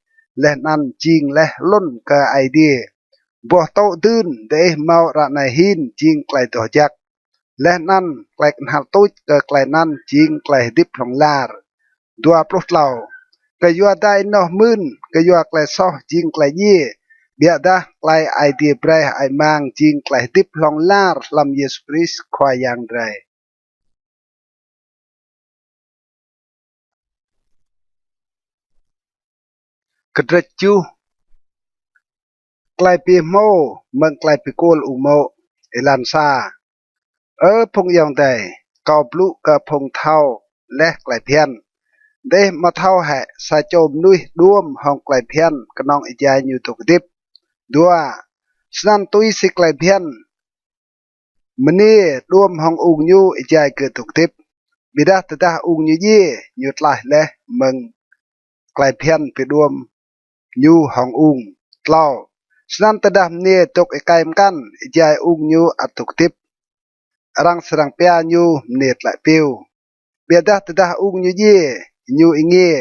leh anăn jing leh hlŭn kơ Aê Diê, boh tŭ dưn diih mâo ară anei hin jing klei doh jăk, leh anăn klei knhal tuč kơ klei anăn jing klei hdĭp hlŏng lar. Dua pluh tlâo. Kyuadah ênoh mưn kyua klei soh jing klei djiê, ƀiădah klei Aê Diê brei hơăi mang jing klei hdĭp hlŏng lar hlăm Yêsu Krist Khua Yang drei. Kdrêč kjuh. Klei bi hmô mơ̆ng klei bi kuôl ung mô̆. Êlan sa. Ơ phung ayŏng adei, kâo blŭ kơ phung thâo leh klei bhiăn. Diih amâo thâo hĕ sa čô mnuih đuôm hŏng klei bhiăn knŏng êjai ñu dôk hdĭp? Dua. Snăn tui si klei bhiăn, mniê đuôm hŏng ung ñu êjai gơ̆ dôk hdĭp. Ƀiădah tơdah ung ñu djiê, ñu tlaih leh mơ̆ng klei bhiăn bi đuôm ñu hŏng ung. Tlâo. Snăn tơdah mniê dôk êkei mkăn êjai ung ñu ăt dôk hdĭp, arăng srăng pia ñu mniê tlĕ piu. Ƀiădah tơdah ung ñu djiê, ñu êngiê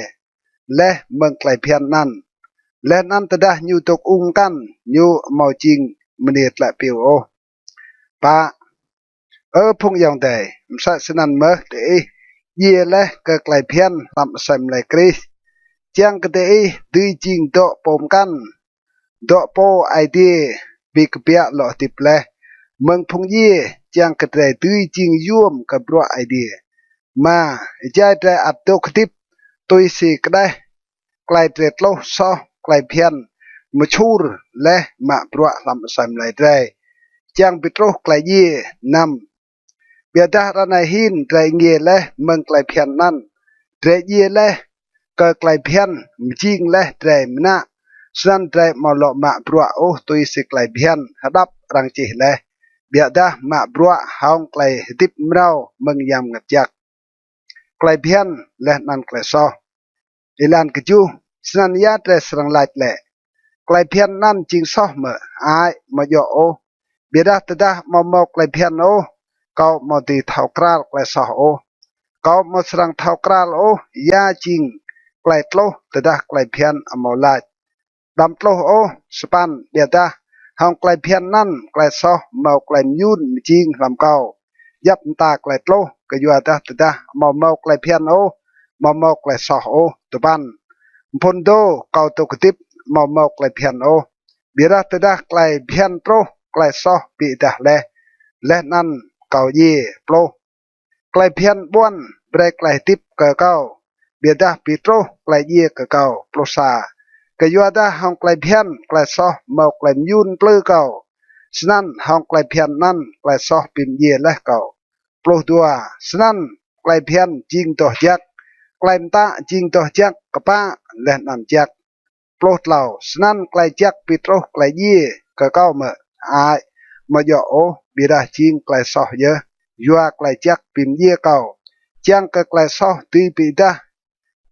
leh mơ̆ng klei bhiăn anăn, leh anăn tơdah ñu dôk ung mkăn, ñu amâo jing mniê tlĕ piu ôh. Pă. Ơ phung ayŏng adei, msĕ snăn mơh diih djiê leh kơ klei bhiăn hlăm asei mlei Krist, čiăng kơ diih dưi jing dŏ pô mkăn, dŏ pô Aê Diê bi kbiă lŏ hdĭp leh mơ̆ng phung djiê, čiăng kơ drei dưi jing yuôm kơ bruă Aê Diê. Êma. Êjai drei ăt dôk hdĭp, tui si kđeh klei drei tluh soh, klei bhiăn mčhur leh mă bruă hlăm asei mlei drei, čiăng bi truh klei djiê. Năm. Ƀiădah ară anei hin drei êngiê leh mơ̆ng klei bhiăn anăn, drei djiê leh kơ klei bhiăn mjing leh drei mnă, snăn drei amâo lŏ mă bruă ôh tui si klei bhiăn hđăp arăng čih leh, ƀiădah mă bruă hŏng klei hdĭp mrâo mơ̆ng Yang Mngăt Jăk. Klei bhiăn leh anăn klei soh. Êlan kjuh. Snăn ya drei srăng lač lĕ, klei bhiăn anăn jing soh mơ̆? Hơăi, amâo djŏ ôh. Ƀiădah tơdah amâo mâo klei bhiăn ôh, kâo amâo dưi thâo kral klei soh ôh. Kâo amâo srăng thâo kral ôh ya jing klei tluh tơdah klei bhiăn amâo lač đăm tluh ôh. Sa păn. Ƀiădah hŏng klei bhiăn anăn klei soh mâo klei myun mjing hlăm kâo djăp mta klei tluh, kyuadah tơdah amâo mâo klei bhiăn ôh, amâo mâo klei soh ôh. Dua păn. Mphŭn dô kâo dôk hdĭp amâo mâo klei bhiăn ôh, ƀiădah tơdah klei bhiăn truh, klei soh bi êdah leh, leh anăn kâo djiê. Pluh. Klei bhiăn ƀuăn brei klei hdĭp kơ kâo, ƀiădah bi truh klei djiê kơ kâo. Pluh sa. Kyuadah hŏng klei bhiăn klei soh mâo klei myun mplư kâo, snăn hŏng klei bhiăn anăn klei soh bi mdjiê leh kâo. Pluh dua. Snăn klei bhiăn jing doh jăk, klei mtă jing doh jăk, kpă, leh anăn jăk. Pluh tlâo. Snăn klei jăk bi truh klei djiê kơ kâo mơ̆? Hơăi, amâo djŏ ôh, ƀiădah jing klei soh yơh, yua klei jăk bi mdjiê kâo, čiăng kơ klei soh dưi bi êdah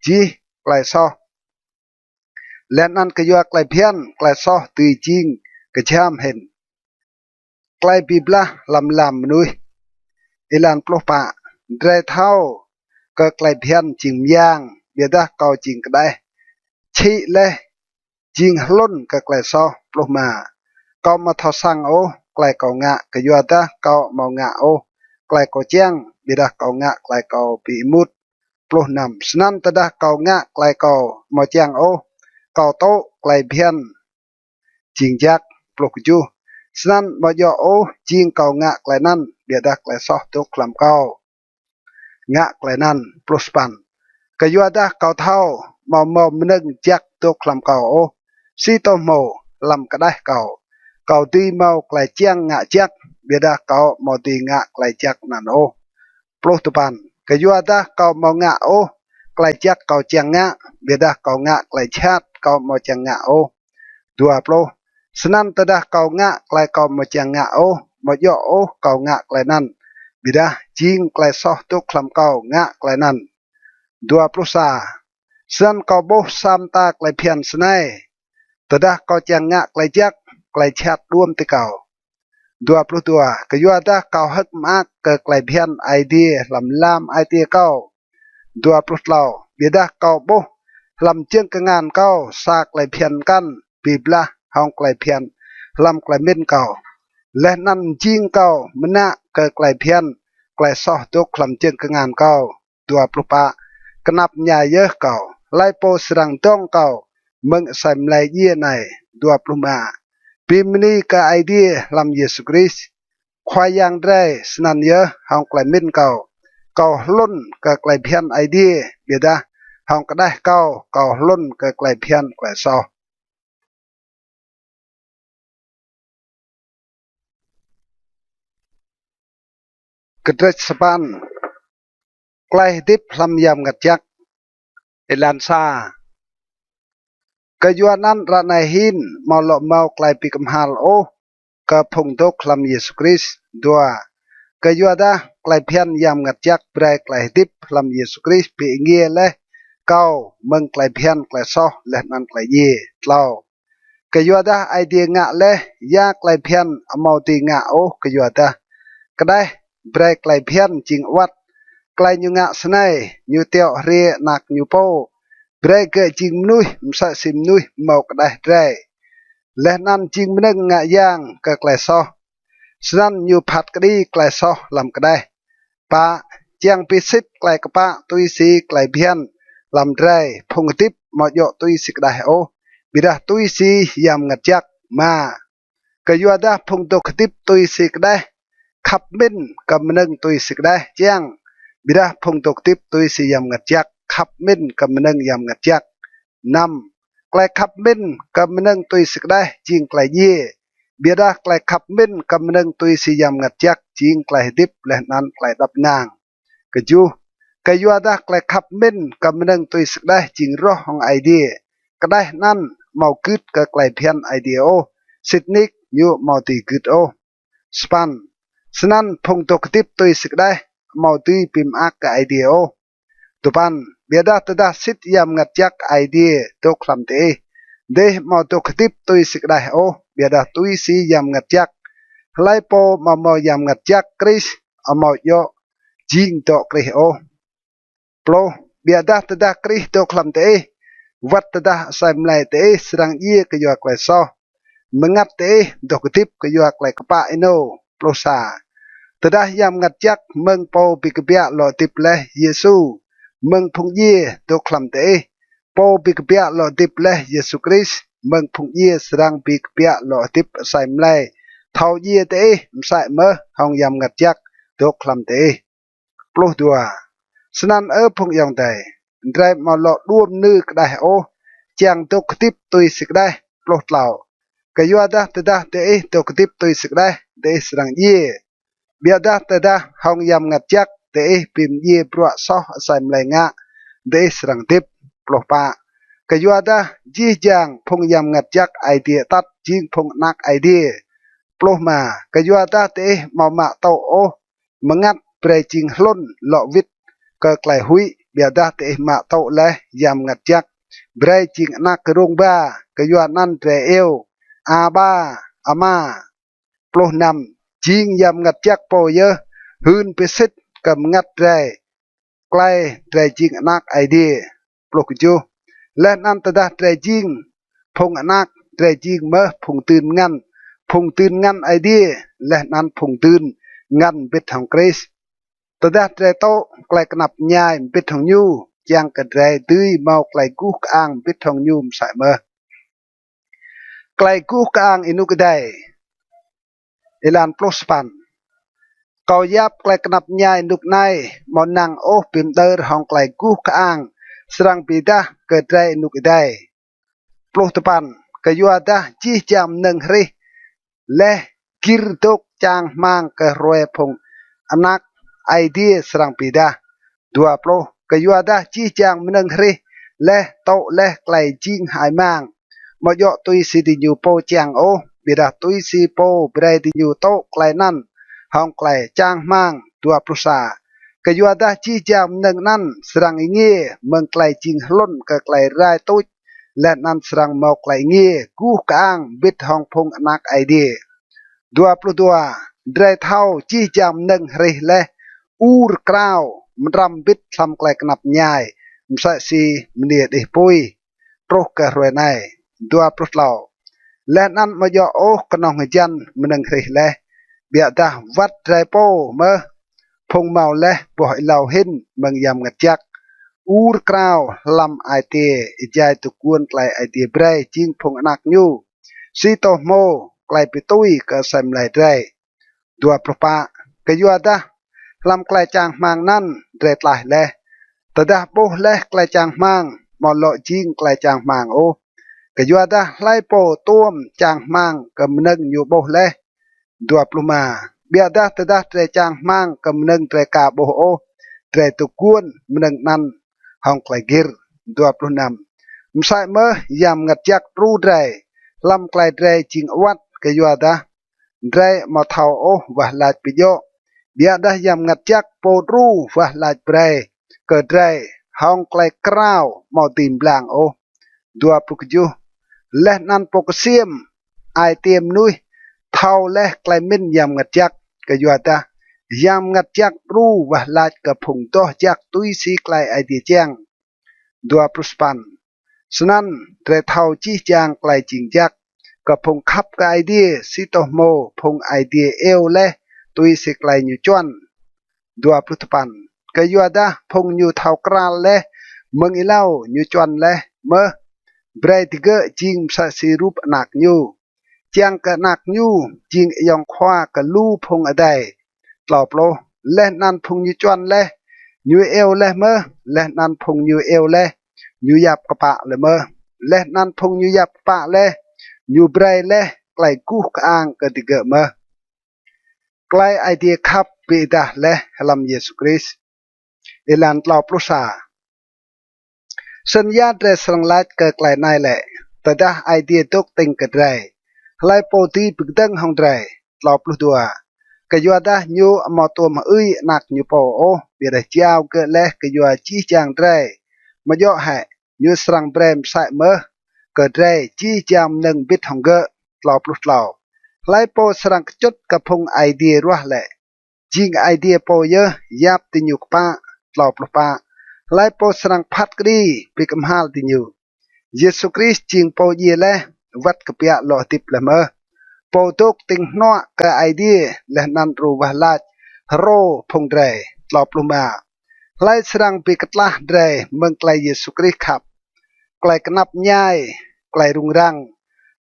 jih klei soh, leh anăn kyua klei bhiăn klei soh dưi jing kjham hĭn. Klei bi blah hlăm lam mnuih. Êlan pluh pă. Drei thâo kơ klei bhiăn jing myang, ƀiădah kâo jing kđeh, čhĭ leh, jing hlŭn kơ klei soh. Pluh êma. Kâo amâo thâo săng ôh klei kâo ngă, kyuadah kâo amâo ngă ôh klei kâo čiăng, ƀiădah kâo ngă klei kâo bi êmut. Pluh năm. Snăn tơdah kâo ngă klei kâo amâo čiăng ôh, kâo tŭ klei bhiăn jing jăk. Pluh kjuh. Snăn amâo djŏ ôh jing kâo ngă klei anăn, ƀiădah klei soh dôk hlăm kâo ngă klei anăn. Pluh sa păn. Kyuadah kâo thâo amâo mâo mnơ̆ng jăk dôk hlăm kâo ôh. Si tô hmô hlăm kđeh kâo, kâo dưi mâo klei čiăng ngă jăk, ƀiădah kâo amâo dưi ngă klei jăk anăn ôh. Pluh dua păn. Kyuadah kâo amâo ngă ôh klei jăk kâo čiăng ngă, ƀiădah kâo ngă klei jhat kâo amâo čiăng ngă ôh. Dua pluh. Snăn tơdah kâo ngă klei kâo amâo čiăng ngă ôh, amâo djŏ ôh kâo ngă klei anăn, ƀiădah jing klei soh dôk hlăm kâo ngă klei anăn. Dua pluh sa. Snăn kâo ƀuh sa mta klei bhiăn snei: Tơdah kâo čiăng ngă klei jăk, klei jhat đuôm ti kâo. Dua pluh dua. Kyuadah kâo hơ̆k mơak kơ klei bhiăn Aê Diê hlăm lam ai tiê kâo. Dua pluh tlâo. Ƀiădah kâo ƀuh hlăm jơ̆ng kngan kâo sa klei bhiăn mkăn bi blah hŏng klei bhiăn hlăm klei mĭn kâo, leh anăn mjing kâo mnă kơ klei bhiăn klei soh dôk hlăm jơ̆ng kngan kâo. Dua pluh pă. Knap mñai yơh kâo, hlei pô srăng dŏng kâo mơ̆ng asei mlei djiê anei. Dua pluh êma. Bi mni kơ Aê Diê hlăm Yêsu Krist Khua Yang drei. Snăn yơh hŏng klei mĭn kâo, kâo hlŭn kơ klei bhiăn Aê Diê, ƀiădah hŏng kđeh kâo, kâo hlŭn kơ klei bhiăn klei soh. Kdrêč sa păn. Klei hdĭp hlăm Yang Mngăt Jăk. Êlan sa. Kyuanăn ară anei hin amâo lŏ mâo klei bi kmhal ôh kơ phung dôk hlăm Yêsu Krist. Dua. Kyuadah klei bhiăn Yang Mngăt Jăk brei klei hdĭp hlăm Yêsu Krist bi êngiê leh kâo mơ̆ng klei bhiăn klei soh leh anăn klei djiê. Tlâo. Kyuadah Aê Diê ngă leh ya klei bhiăn amâo dưi ngă ôh kyuadah kđeh brei klei bhiăn jing awăt. Klei ñu ngă snei: ñu tiŏ hriê anak ñu pô, brei gơ̆ jing mnuih msĕ si mnuih mâo kđeh drei, leh anăn jing mnơ̆ng ngă yang kơ klei soh. Snăn ñu phat kđi klei soh hlăm kđeh. Pă. Čiăng bi sĭt klei kpă tui si klei bhiăn hlăm drei, phung hdĭp amâo djŏ tui si kđeh ôh, ƀiădah tui si Yang Mngăt Jăk. Êma. Kyuadah phung dôk hdĭp tui si kđeh khăp mĭn kơ mnơ̆ng tui si kđeh čiăng, ƀiădah phung dôk hdĭp tui si Yang Mngăt Jăk khăp mĭn kơ mnơ̆ng Yang Mngăt Jăk. Năm, klei khăp mĭn kơ mnơ̆ng tui si kđeh jing klei djiê, ƀiădah klei khăp mĭn kơ mnơ̆ng tui si Yang Mngăt Jăk jing klei hdĭp leh anăn klei êđăp ênang. Kjuh, kyuadah klei khăp mĭn kơ mnơ̆ng tui si kđeh jing roh hŏng Aê Diê. Kđeh anăn amâo gưt kơ klei bhiăn Aê Diê ôh, sĭt nik ñu amâo dưi gưt ôh. Sa păn, snăn phung dôk hdĭp tui si kđeh amâo dưi bi mơak kơ Aê Diê ôh. Dua păn, ƀiădah tơdah sĭt Yang Mngăt Jăk Aê Diê dôk hlăm diih, diih amâo dôk hdĭp tui si kđeh ôh, ƀiădah tui si Yang Mngăt Jăk. Hlei pô amâo mâo Yang Mngăt Jăk Krist amâo djŏ jing dŏ Krist ôh. Pluh, ƀiădah tơdah Krist dôk hlăm diih, wăt tơdah asei mlei diih srăng djiê kyua klei soh, mngăt diih dôk hdĭp kyua klei kpă ênô. Pluh sa, tơdah Yang Mngăt Jăk mơ̆ng pô bi kbiă lŏ hdĭp leh Yêsu mơ̆ng phung djiê dôk hlăm diih, pô bi kbiă lŏ hdĭp leh Yêsu Krist mơ̆ng phung djiê srăng bi kbiă lŏ hdĭp asei mlei thâo djiê diih msĕ mơh hŏng Yang Mngăt Jăk dôk hlăm diih. Pluh dua, snăn Ơ phung ayŏng adei, drei amâo lŏ đuôm nư kđeh ôh, čiăng dôk hdĭp tui si kđeh. Pluh tlâo, kyuadah tơdah diih dôk hdĭp tui si kđeh, diih srăng djiê. Ƀiădah tơdah hŏng Yang Mngăt Jăk diih bi mdjiê bruă soh asei mlei ngă, diih srăng hdĭp. Pluh pă, kyuadah jih jang phung Yang Mngăt Jăk Aê Diê atăt jing phung anak Aê Diê. Pluh êma, kyuadah diih amâo mă tŭ ôh mngăt brei jing hlŭn lŏ wĭt kơ klei huĭ, ƀiădah diih mă tŭ leh Yang Mngăt Jăk brei jing anak rông ba, kyuanăn drei iêu: Aba, Ama. Pluh năm, jing Yang Mngăt Jăk pô yơh hưn bi sĭt kơ mngăt drei klei drei jing anak Aê Diê. Pluh kjuh, leh anăn tơdah drei jing phung anak, drei jing mơh phung dưn ngăn, phung dưn ngăn Aê Diê, leh anăn phung dưn ngăn mbĭt hŏng Krist. Tơdah drei tŭ klei knap mñai mbĭt hŏng ñu, čiăng kơ drei dưi mâo klei guh kơang mbĭt hŏng ñu msĕ mơh. Klei guh kơang ênuk êdei. Êlan pluh sa păn. Kâo yap klei knap mñai ênuk anei amâo năng ôh bi mđơr hŏng klei guh kơang srăng bi êdah kơ drei ênuk êdei. Pluh dua păn. Kyuadah jih jang mnơ̆ng hrih leh gĭr dôk čang hmăng kơ hruê phung anak Aê Diê srăng bi êdah. Dua pluh. Kyuadah jih jang mnơ̆ng hrih leh tŭ leh klei jing hơăi mang, amâo djŏ tui si diñu pô čiăng ôh, ƀiădah tui si pô brei diñu tŭ klei anăn hŏng klei čang hmăng. Dua pluh sa. Kyuadah jih jang mnơ̆ng anăn srăng êngiê mơ̆ng klei jing hlŭn kơ klei rai tuč, leh anăn srăng mâo klei êngiê guh kơang mbĭt hŏng phung anak Aê Diê. Dua pluh dua. Drei thâo jih jang mnơ̆ng hrih leh ur krao mđrăm mbĭt hlăm klei knap mñai, msĕ si mniê đih pui truh kơ hruê anei. Dua pluh tlâo. Leh anăn amâo djŏ ôh knŏng hjăn mnơ̆ng hrih leh, ƀiădah wăt drei pô mơh, phung mâo leh boh êlâo hĭn mơ̆ng Yang Mngăt Jăk, ur krao hlăm ai tiê êjai dôk guôn klei Aê Diê brei jing phung anak ñu, si tô hmô klei bi tui kơ asei mlei drei. Dua pluh pă. Kyuadah hlăm klei čang hmăng anăn drei tlaih leh. Tơdah ƀuh leh klei čang hmăng, amâo lŏ jing klei čang hmăng ôh. Kyuadah hlei pô tuôm čang hmăng kơ mnơ̆ng ñu ƀuh leh? Dua pluh êma. Ƀiădah tơdah drei čang hmăng kơ mnơ̆ng drei ka ƀuh ôh, drei dôk guôn mnơ̆ng anăn hŏng klei gĭr. Dua pluh năm. Msĕ mơh Yang Mngăt Jăk đru drei hlăm klei drei jing awăt, kyuadah drei amâo thâo ôh wah lač bi djŏ, ƀiădah Yang Mngăt Jăk pô đru wah lač brei kơ drei hŏng klei krao amâo dưi mblang ôh. Dua pluh kjuh. Leh anăn pô ksiêm ai tiê mnuih thâo leh klei mĭn Yang Mngăt Jăk, kyuadah Yang Mngăt Jăk đru wah lač kơ phung doh jăk tui si klei Aê Diê čiăng. Dua pluh sa păn. Snăn drei thâo jih jang klei jing jăk kơ phung khăp kơ Aê Diê, si tô hmô phung Aê Diê iêu leh tui si klei ñu čuăn. Dua pluh dua păn. Kyuadah phung ñu thâo kral leh mơ̆ng êlâo ñu čuăn leh mơh, brei digơ̆ jing msĕ si rup anak ñu, čiăng kơ anak ñu jing ayŏng khua kơ lu phung adei. Tlâo pluh. Leh anăn phung ñu čuăn leh Ñu iêu leh mơh, leh anăn phung ñu iêu leh, ñu yap kpă leh mơh. Leh anăn phung ñu yap kpă leh, ñu brei leh klei guh kơang kơ digơ̆ mơh. Klei Aê Diê khăp bi êdah leh hlăm Yêsu Krist. Êlan tlâo pluh sa. Snăn ya drei srăng lač kơ klei anei lĕ? Tơdah Aê Diê dôk tĭng kơ drei, hlei pô dưi bi kdơ̆ng hŏng drei? Tlâo pluh dua. Kyuadah ñu amâo tuôm hơưi anak ñu pô ôh, ƀiădah jao gơ̆ leh kyua jih jang drei. Amâo djŏ hĕ ñu srăng brei msĕ mơh kơ drei jih jang mnơ̆ng mbĭt hŏng gơ̆? Tlâo pluh tlâo. Hlei pô srăng kčŭt kơ phung Aê Diê ruah lĕ? Jing Aê Diê pô yơh yap diñu kpă. Tlâo pluh pă. Hlei pô srăng phat kđi bi kmhal diñu? Yêsu Krist jing pô djiê leh, wăt kbiă lŏ hdĭp leh mơh. Pô dôk tĭng hnuă kơ Aê Diê leh anăn đru wah lač hrô phung drei. Tlâo pluh êma. Hlei srăng bi ktlah drei mơ̆ng klei Yêsu Krist khăp? Klei knap mñai, klei rŭng răng,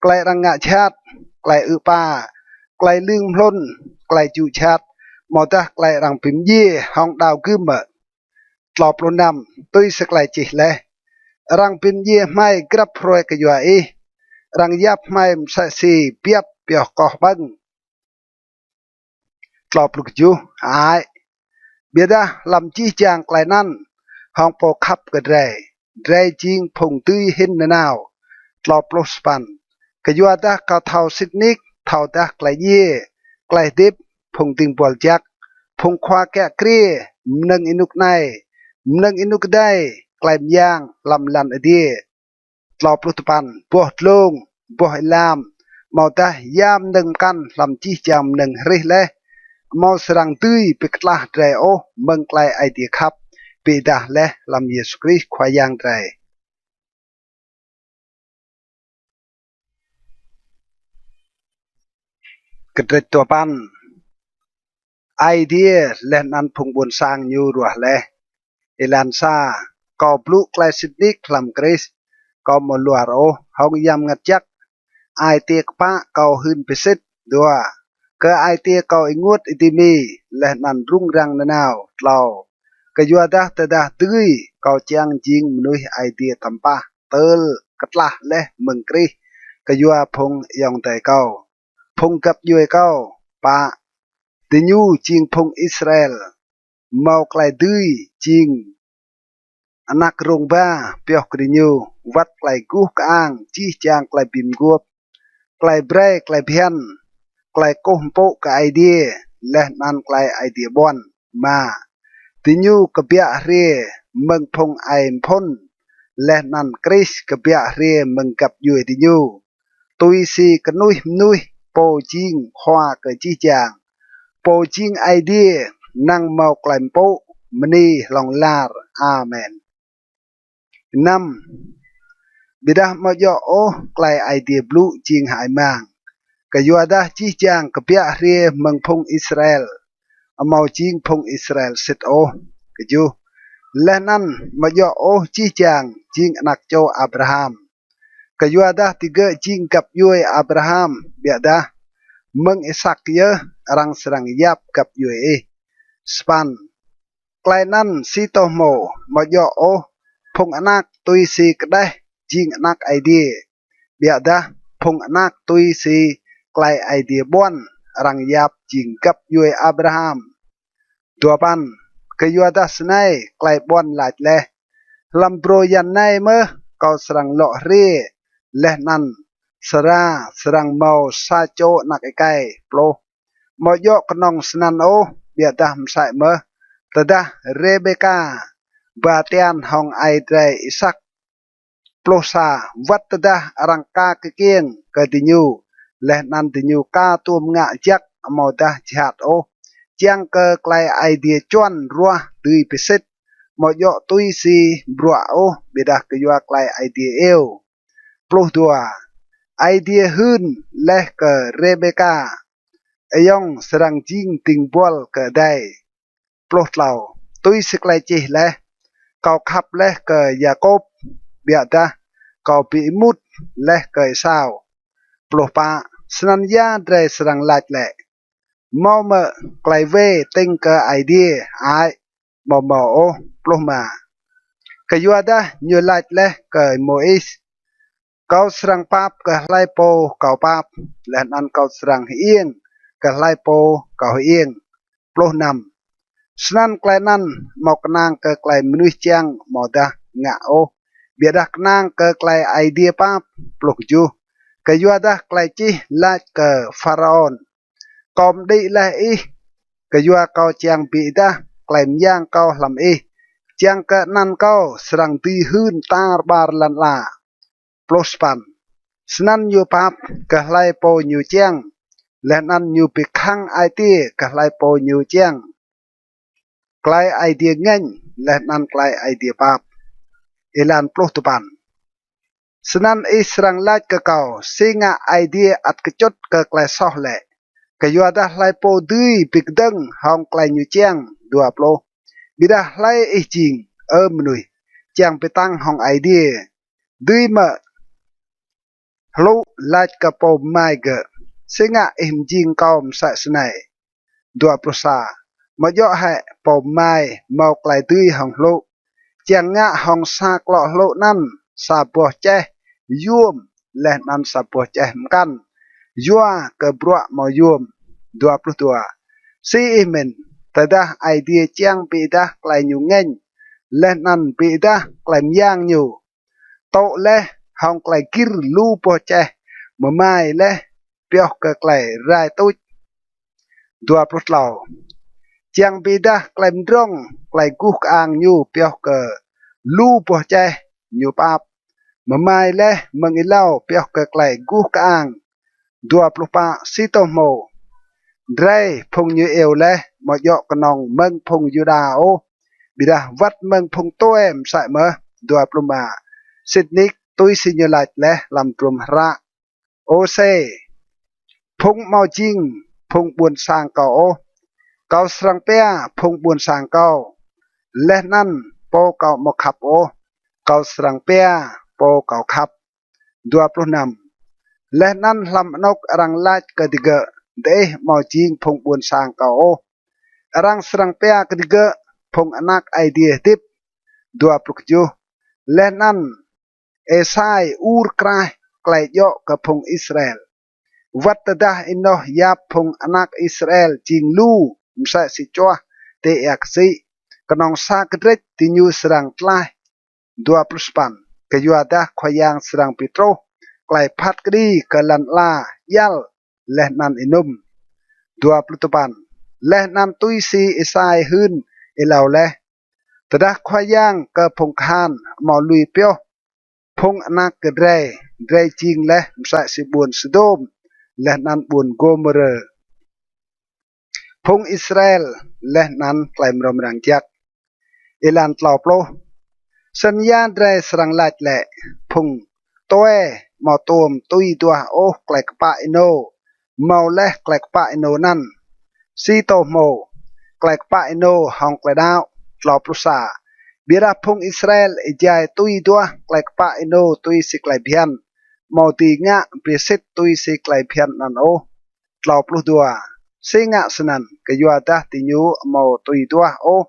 klei arăng ngă jhat, klei ư̆ êpa, klei lưng mlŭn, klei jŭ jhat, amâodah klei arăng bi mdjiê hŏng đao gưm mơ̆? Tlâo pluh năm. Tui si klei čih leh: Arăng bi mdjiê hmei grăp hruê kyua ih, arăng yap hmei msĕ si biăp pioh koh ƀơ̆ng. Tlâo pluh kjuh. Hơăi, ƀiădah hlăm jih jang klei anăn, hŏng pô khăp kơ drei, drei jing phung dưi hĭn nanao. Tlâo pluh sa păn. Kyuadah kâo thâo sĭt nik, thâodah klei djiê, klei hdĭp, phung dĭng buăl jăk, phung khua kiă kriê, mnơ̆ng ênuk anei, mnơ̆ng ênuk adei, klei myang hlăm lăn adiê. Tlâo pluh dua păn. Boh dlông, boh êlam, amâodah ya mnơ̆ng mkăn hlăm jih jang mnơ̆ng hrih leh, amâo srăng dưi bi ktlah drei ôh mơ̆ng klei Aê Diê khăp bi êdah leh hlăm Yêsu Krist Khua Yang drei. Kdrêč dua păn. Aê Diê leh anăn phung ƀuôn sang ñu ruah leh. Êlan sa. Kâo blŭ klei sĭt nik hlăm Krist, kâo amâo luar ôh, hŏng Yang Mngăt Jăk ai tiê kpă kâo hưn bi sĭt. Dua. Kơ ai tiê kâo ênguôt êdimi, leh anăn rŭng răng nanao. Tlâo. Kyuadah tơdah dưi, kâo čiăng jing mnuih Aê Diê tăm pah tơl ktlah leh mơ̆ng Krist kyua phung ayŏng adei kâo, phung găp djuê kâo. Pă. Diñu jing phung Israel, mâo klei dưi jing anak rông ba pioh kơ diñu, wăt klei guh kơang jih jang klei bi mguôp, klei brei klei bhiăn, klei kkuh mpŭ kơ Aê Diê, leh anăn klei Aê Diê ƀuăn. Êma. Diñu kbiă hriê mơ̆ng phung aê mphŭn, leh anăn Krist kbiă hriê mơ̆ng găp djuê diñu, tui si knuih mnuih pô jing khua kơ jih jang, pô jing Aê Diê năng mâo klei mpŭ mni hlŏng lar. Amen. Năm. Ƀiădah amâo djŏ ôh klei Aê Diê blŭ jing hơăi mang, kyuadah jih jang kbiă hriê mơ̆ng phung Israel, amâo jing phung Israel sĭt ôh. Kjuh. Leh anăn amâo djŏ ôh jih jang jing anak čô Abraham, kyuadah digơ̆ jing găp djuê Abraham, ƀiădah mơ̆ng Isak yơh arăng srăng yap găp djuê ih. Sa păn. Klei anăn si tô hmô, amâo djŏ ôh phung anak tui si kđeh jing anak Aê Diê, ƀiădah phung anak tui si klei Aê Diê ƀuăn arăng yap jing găp djuê Abraham. Dua păn. Kyuadah snei klei ƀuăn lač leh: Hlăm brô yan anei mơh kâo srăng lŏ hriê, leh anăn Sara srăng mâo sa čô anak êkei. Pluh. Amâo djŏ knŏng snăn ôh, ƀiădah msĕ mơh tơdah Rêbêka ba tian hŏng aê drei Isak. Pluh sa. Wăt tơdah arăng ka kkiêng kơ diñu, leh anăn diñu ka tuôm ngă jăk amâodah jhat ôh, čiăng kơ klei Aê Diê čuăn ruah dưi bi sĭt, amâo djŏ tui si bruă ôh, ƀiădah kyua klei Aê Diê iêu. Pluh dua. Aê Diê hưn leh kơ Rêbêka: Ayŏng srăng jing dĭng buăl kơ adei. Pluh tlâo. Tui si klei čih leh: Kâo khăp leh kơ Yakôp, ƀiădah kâo bi êmut leh kơ Êsao. Pluh pă. Snăn ya drei srăng lač lĕ? Mâo mơ̆ klei wê tĭng kơ Aê Diê? Hơăi, amâo mâo ôh. Pluh êma. Kyuadah ñu lač leh kơ Y-Môis: Kâo srăng pap kơ hlei pô kâo pap, leh anăn kâo srăng hơiêng kơ hlei pô kâo hơiêng. Pluh năm. Snăn klei anăn amâo knang kơ klei mnuih čiăng amâodah ngă ôh, ƀiădah knang kơ klei Aê Diê pap. Pluh kjuh. Kyuadah klei čih lač kơ Pharaôn: Kâo mđĭ leh ih, kyua kâo čiăng bi êdah klei myang kâo hlăm ih, čiăng kơ anăn kâo srăng dưi hưn tar ƀar lăn ala. Pluh sa păn. Snăn ñu pap kơ hlei pô ñu čiăng, leh anăn ñu bi khăng ai tiê kơ hlei pô ñu čiăng. Klei Aê Diê ngêñ leh anăn klei Aê Diê pap. Êlan pluh dua păn. Snăn ih srăng lač kơ kâo: Si ngă Aê Diê ăt kčŭt kơ klei soh lĕ? Kyuadah hlei pô dưi bi kdơ̆ng hŏng klei ñu čiăng? Dua pluh. Ƀiădah hlei ih jing, Ơ mnuih, čiăng bi tăng hŏng Aê Diê? Dưi mơ̆ hlŭ lač kơ pô mmai gơ̆: Si ngă ih mjing kâo msĕ snei? Dua pluh sa. Amâo djŏ hĕ pô mmai mâo klei dưi hŏng hlŭ, čiăng ngă hŏng sa klŏ hlŭ anăn sa boh čeh yuôm leh anăn sa boh čeh mkăn yua kơ bruă amâo yuôm? Dua pluh dua. Si ih mĭn, tơdah Aê Diê čiăng bi êdah klei ñu ngêñ leh anăn bi êdah klei myang ñu, tŭ leh hŏng klei gĭr lu boh čeh mmai leh pioh kơ klei rai tuč? Dua pluh tlâo. Čiăng bi êdah klei mdrŏng klei guh kơang ñu pioh kơ lu boh čeh ñu pap, mmai leh mơ̆ng êlâo pioh kơ klei guh kơang. Dua pluh pă. Si tô hmô, drei phung ñu iêu leh amâo djŏ knŏng mơ̆ng phung Yuđa ôh, ƀiădah wăt mơ̆ng phung tue msĕ mơh. Dua pluh êma. Sĭt nik tui si ñu lač leh hlăm hdruôm hră Ôsê: Phung amâo jing phung ƀuôn sang kâo ôh, kâo srăng pia phung ƀuôn sang kâo, leh anăn pô kâo amâo khăp ôh, kâo srăng pia pô kâo khăp. Dua pluh năm. Leh anăn hlăm anôk arăng lač kơ digơ̆: Diih amâo jing phung ƀuôn sang kâo ôh, arăng srăng pia kơ digơ̆: Phung anak Aê Diê hdĭp. Dua pluh kjuh. Leh anăn Êsai ur kraih klei djŏ kơ phung Israel: Wăt tơdah ênoh yap phung anak Israel jing lu msĕ si čuah ti êa ksĭ, knŏng sa kdrêč diñu srăng tlaih. Dua pluh sa păn. Kyuadah Khua Yang srăng bi truh klei phat kđi kơ lăn ala djăl leh anăn ênŭm. Dua pluh dua păn. Leh anăn tui si Êsai hưn êlâo leh: Tơdah Khua Yang kơ phung kahan amâo lui pioh phung anak kơ drei, drei jing leh msĕ si ƀuôn Sôdôm leh anăn ƀuôn Gômôrơ. Phung Israel leh anăn klei mrâo mrang jăk. Êlan tlâo pluh. Snăn ya drei srăng lač lĕ? Phung tue amâo tuôm tui duah ôh klei kpă ênô mâo leh klei kpă ênô anăn. Si tô hmô, klei kpă ênô hŏng klei đăo. Tlâo pluh sa. Ƀiădah phung Israel êjai tui duah klei kpă ênô tui si klei bhiăn, amâo dưi ngă bi sĭt tui si klei bhiăn anăn ôh. Tlâo pluh dua. Si ngă snăn? Kyuadah diñu amâo tui duah ôh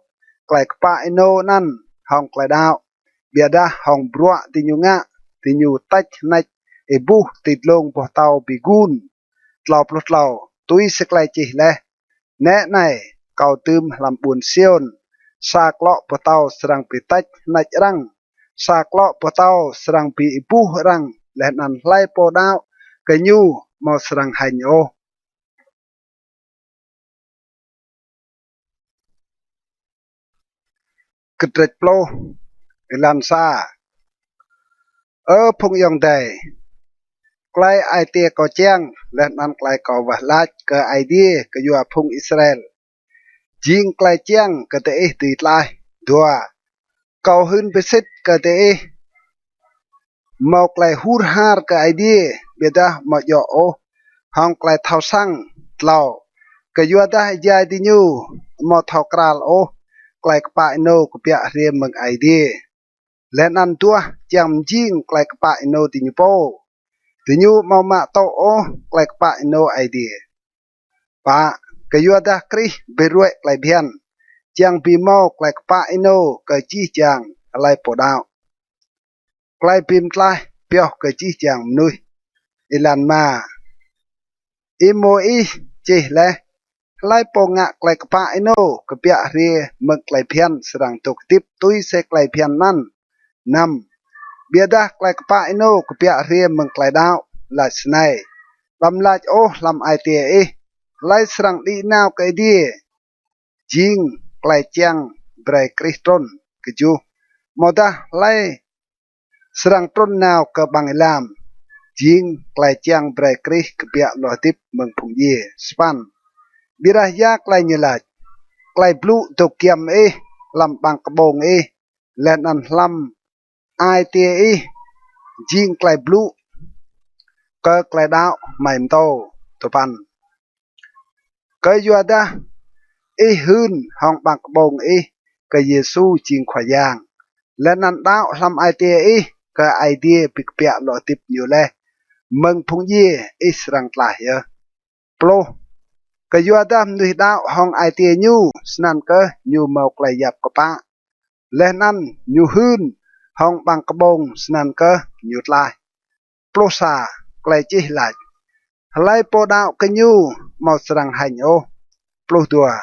klei kpă ênô anăn hŏng klei đăo, ƀiădah hŏng bruă diñu ngă, diñu têč hnêč êbuh ti dlông boh tâo bi gun. Tlâo pluh tlâo. Tui si klei čih leh: Nĕ anei, kâo dưm hlăm ƀuôn Siôn sa klŏ boh tâo srăng bi têč hnêč arăng, sa klŏ boh tâo srăng bi êbuh arăng, leh anăn hlei pô đăo kơ ñu amâo srăng hêñ ôh. Kdrêč pluh. Êlan sa. Ơ phung ayŏng adei, klei ai tiê kâo čiăng leh anăn klei kâo wah lač kơ Aê Diê kyua phung Israel jing klei čiăng kơ diih dưi tlaih. Dua. Kâo hưn bi sĭt kơ diih mâo klei hur har kơ Aê Diê, ƀiădah amâo djŏ ôh hŏng klei thâo săng. Tlâo. Kyuadah êjai diñu amâo thâo kral ôh klei kpă ênô kbiă hriê mơ̆ng Aê Diê, leh anăn duah čiăng mjing klei kpă ênô diñu pô, diñu amâo mă tŭ ôh klei kpă ênô Aê Diê. Pă. Kyuadah Krist bi ruê̆ klei bhiăn, čiăng bi mâo klei kpă ênô kơ jih jang hlei pô đăo. Klei bi mtlaih pioh kơ jih jang mnuih. Êlan êma. Y-Môis čih leh: Hlei pô ngă klei kpă ênô kbiă hriê mơ̆ng klei bhiăn srăng dôk hdĭp tui si klei bhiăn anăn. Năm. Ƀiădah klei kpă ênô kbiă hriê mơ̆ng klei đăo lač snei: Đăm lač ôh hlăm ai tiê ih: Hlei srăng đĭ nao kơ adiê? Jing klei čiăng brei Krist trŭn. Kjuh. Amâodah hlei srăng trŭn nao kơ ƀăng êlam? Jing klei čiăng brei Krist kbiă lŏ hdĭp mơ̆ng phung djiê. Sa păn. Ƀiădah ya klei ñu lač? Klei blŭ dôk giăm ih, hlăm ƀăng kƀông ih, leh anăn hlăm ai tiê ih, jing klei blŭ kơ klei đăo hmei mtô. Dua păn. Kyuadah ih hưn hŏng ƀăng kƀông ih kơ Yêsu jing Khua Yang, leh anăn đăo hlăm ai tiê ih kơ Aê Diê bi kbiă lŏ hdĭp ñu leh mơ̆ng phung djiê, ih srăng tlaih yơh. Pluh. Kyuadah mnuih đăo hŏng ai tiê ñu, snăn kơh ñu mâo klei yap kpă, leh anăn ñu hưn hŏng ƀăng kƀông, snăn kơh ñu tlaih. Pluh sa. Klei čih lač: Hlei pô đăo kơ ñu amâo srăng hêñ ôh. Pluh dua.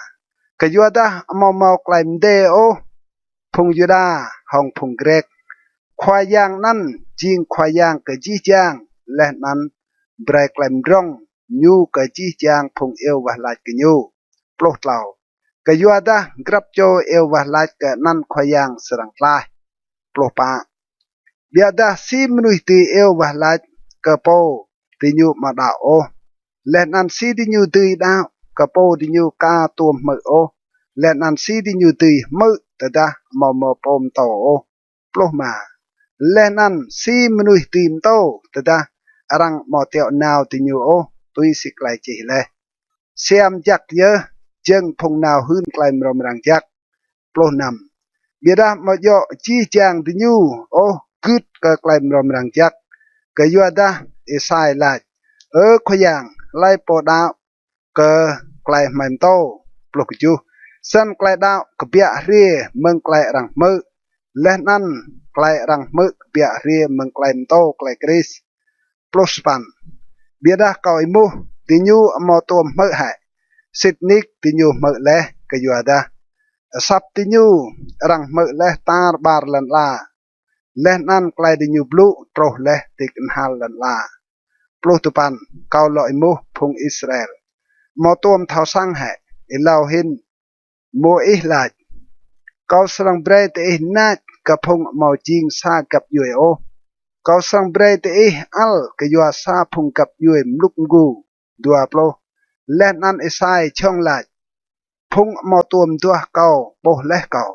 Kyuadah amâo mâo klei mdê ôh phung Yuđa hŏng phung Grĕk. Khua Yang anăn jing Khua Yang kơ jih jang, leh anăn brei klei mdrŏng ñu kơ jih jang phung iêu wah lač kơ ñu. Pluh tlâo. Kyuadah grăp čô iêu wah lač kơ anăn Khua Yang srăng tlaih. Pluh pă. Ƀiădah si mnuih dưi iêu wah lač kơ pô diñu amâo đăo ôh? Leh anăn si diñu dưi đăo kơ pô diñu ka tuôm hmư̆ ôh? Leh anăn si diñu dưi hmư̆ tơdah amâo mâo pô mtô ôh? Pluh êma. Leh anăn si mnuih dưi mtô tơdah arăng amâo tiŏ nao diñu ôh tui si klei čih leh: Siam jăk yơh jơ̆ng phung nao hưn klei mrâo mrang jăk. Pluh năm. Ƀiădah amâo djŏ jih jang diñu ôh gưt kơ klei mrâo mrang jăk. Kyuadah Êsai lač: Ơ Khua Yang, hlei pô đăo kơ klei hmei mtô? Pluh kjuh. Snăn klei đăo kbiă hriê mơ̆ng klei arăng hmư̆, leh anăn klei arăng hmư̆ kbiă hriê mơ̆ng klei mtô klei Krist. Pluh sa păn. Ƀiădah kâo êmuh, diñu amâo tuôm hmư̆ hĕ? Sĭt nik diñu hmư̆ leh, kyuadah asăp diñu arăng hmư̆ leh tar ƀar lăn ala, leh anăn klei diñu blŭ truh leh ti knhal lăn ala. Pluh dua păn. Kâo lŏ êmuh phung Israel: Amâo tuôm thâo săng hĕ? Êlâo hĭn Y-Môis lač: Kâo srăng brei diih nač kơ phung amâo jing sa găp djuê ôh. Kâo srăng brei diih ăl kyua sa phung găp djuê mluk mgu. Dua pluh. Leh anăn Êsai jhŏng lač: Phung amâo tuôm duah kâo ƀuh leh kâo.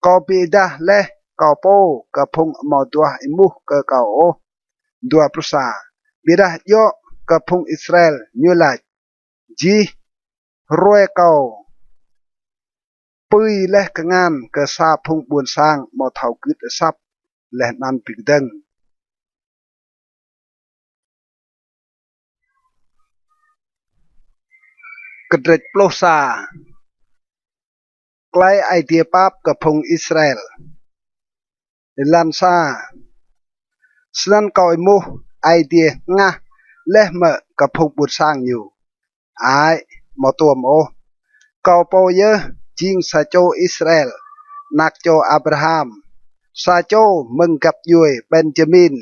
Kâo bi êdah leh kâo pô kơ phung amâo duah êmuh kơ kâo ôh. Dua pluh sa. Ƀiădah djŏ kơ phung Israel ñu lač: Jih hruê kâo pưi leh kngan kơ sa phung ƀuôn sang amâo thâo gưt asăp leh anăn bi kdơ̆ng. Kdrêč pluh sa. Klei Aê Diê pap kơ phung Israel. Êlan sa. Snăn kâo êmuh: Aê Diê hngah leh mơ̆ kơ phung ƀuôn sang ñu? Ăi, amâo tuôm ôh. Kâo pô yơh jing sa čô Israel, anak čô Abraham, sa čô mơ̆ng găp djuê Benjamin.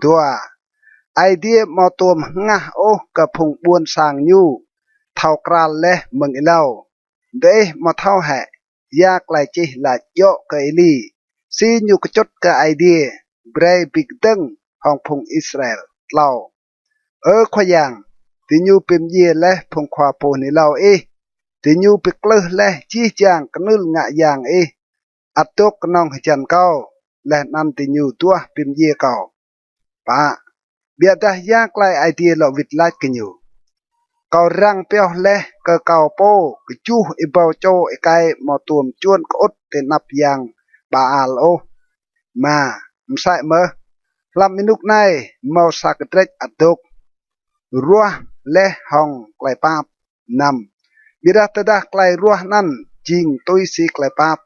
Dua. Aê Diê amâo tuôm hngah ôh kơ phung ƀuôn sang ñu thâo kral leh mơ̆ng êlâo. Diih amâo thâo hĕ ya klei čih lač djŏ kơ Êli, si ñu kčŭt kơ Aê Diê brei bi kdơ̆ng hŏng phung Israel? Tlâo. Ơ Khua Yang, diñu bi mdjiê leh phung khua pô hưn êlâo ih, diñu bi klưh leh jih jang knưl ngă yang ih, ăt dôk knŏng hjăn kâo, leh anăn diñu duah bi mdjiê kâo. Pă. Ƀiădah ya klei Aê Diê lŏ wĭt lač kơ ñu? Kâo răng pioh leh kơ kâo pô kjuh êbâo čô êkei amâo tuôm čuôn kơŭt ti anăp yang Baal ôh. Êma. Msĕ mơh, hlăm ênuk anei mâo sa kdrêč ăt dôk ruah leh hŏng klei pap. Năm. Ƀiădah tơdah klei ruah anăn jing tui si klei pap,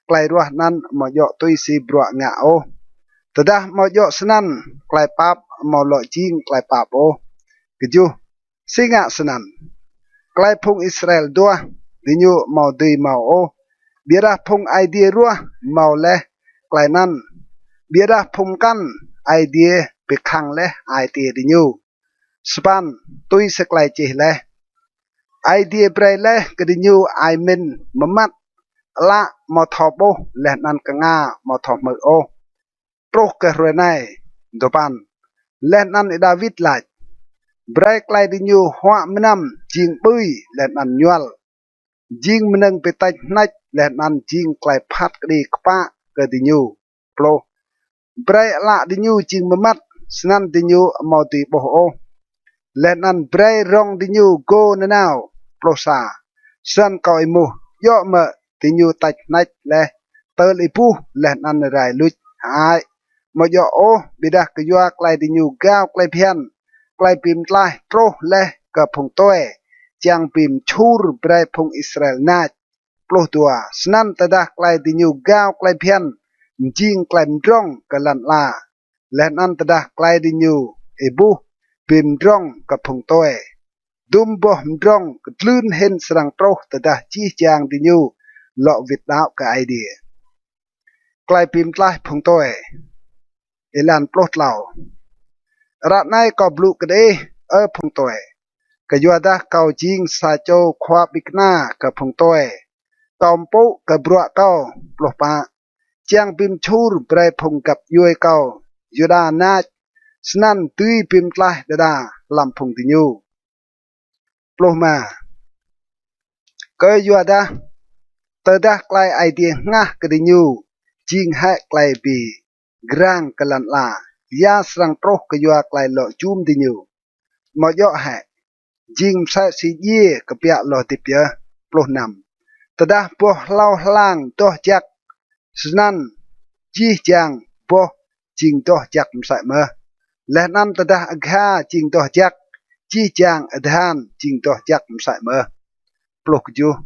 klei ruah anăn amâo djŏ tui si bruă ngă ôh. Tơdah amâo djŏ snăn, klei pap amâo lŏ jing klei pap ôh. Kjuh. Si ngă snăn? Klei phung Israel duah, diñu amâo dưi mâo ôh, ƀiădah phung Aê Diê ruah mâo leh klei anăn. Ƀiădah phung mkăn, Aê Diê bi khăng leh ai tiê diñu. Sa păn. Tui si klei čih leh: Aê Diê brei leh kơ diñu ai mĭn mmăt, ală amâo thâo ƀuh leh anăn knga amâo thâo hmư̆ ôh. Truh kơ hruê anei. Dua păn. Leh anăn Y-Đawit lač: Brei klei diñu huă mnăm jing ƀưi leh anăn ñuăl, jing mnơ̆ng bi têč hnêč leh anăn jing klei phat kđi kpă kơ diñu. Pluh. Brei ală diñu jing mmăt, snăn diñu amâo dưi ƀuh ôh, leh anăn brei rŏng diñu gô nanao. Pluh sa. Snăn kâo êmuh, djŏ mơ̆ diñu têč hnêč leh, tơl êbuh leh anăn rai luč? Hơăi, amâo djŏ ôh, ƀiădah kyua klei diñu gao klei bhiăn, klei bi mtlaih truh leh kơ phung tue, čiăng bi mčhur brei phung Israel nač. Pluh dua. Snăn tơdah klei diñu gao klei bhiăn mjing klei mdrŏng kơ lăn ala, leh anăn tơdah klei diñu êbuh bi mdrŏng kơ phung tue, dŭm boh mdrŏng kdlưn hĭn srăng truh tơdah jih jang diñu lŏ wĭt đăo kơ Aê Diê. Klei bi mtlaih phung tue. Êlan pluh tlâo. Ară anei kâo blŭ kơ diih, Ơ phung tue, kyuadah kâo jing sa čô khua ƀĭng kna kơ phung tue, kâo mpŭ kơ bruă kâo. Pluh pă. Čiăng bi mčhur brei phung găp djuê kâo Yuđa nač, snăn dưi bi mtlaih đa đa hlăm phung diñu. Pluh êma. Kyuadah tơdah klei Aê Diê hngah kơ diñu jing hĕ klei bi grăng kơ lăn ala, ya srăng truh kyua klei lŏ jum diñu? Amâo djŏ hĕ jing msĕ si djiê kbiă lŏ hdĭp yơh? Pluh năm. Tơdah boh hlâo hlang doh jăk, snăn jih jang boh jing doh jăk msĕ mơh. Leh anăn tơdah agha jing doh jăk, jih jang adhan jing doh jăk msĕ mơh. Pluh kjuh.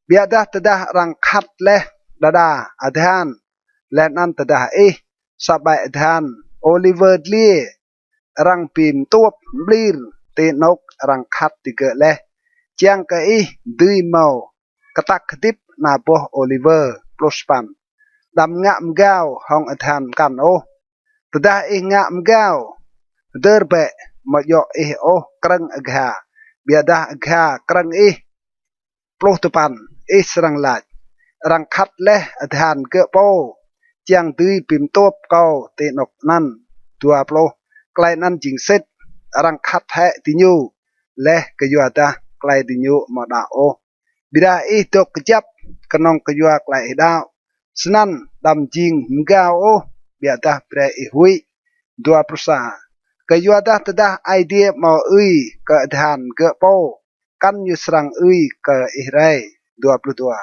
Ƀiădah tơdah arăng khăt leh đa đa adhan, leh anăn tơdah ih sa ƀĕ adhan ôliwơ dliê, arăng bi mtuôp mblir ti anôk arăng khăt digơ̆ leh, čiăng kơ ih dưi mâo ktăk hdĭp ana boh ôliwơ. Pluh sa păn. Đăm ngă mgao hŏng adhan mkăn ôh. Tơdah ih ngă mgao, hdơr bĕ, amâo djŏ ih ôh krơ̆ng agha, ƀiădah agha krơ̆ng ih. Pluh dua păn. Ih srăng lač: Arăng khăt leh adhan gơ̆ pô, čiăng dưi bi mtuôp kâo ti anôk anăn. Dua pluh. Klei anăn jing sĭt, arăng khăt hĕ diñu leh kyuadah klei diñu amâo đăo ôh. Ƀiădah ih dôk kjăp knŏng kyua klei ih đăo, snăn đăm jing mgao ôh, ƀiădah brei ih huĭ. Dua pluh sa. Kyuadah tơdah Aê Diê amâo ưi kơ adhan gơ̆ pô, kăn ñu srăng ưi kơ ih rei. Dua pluh dua.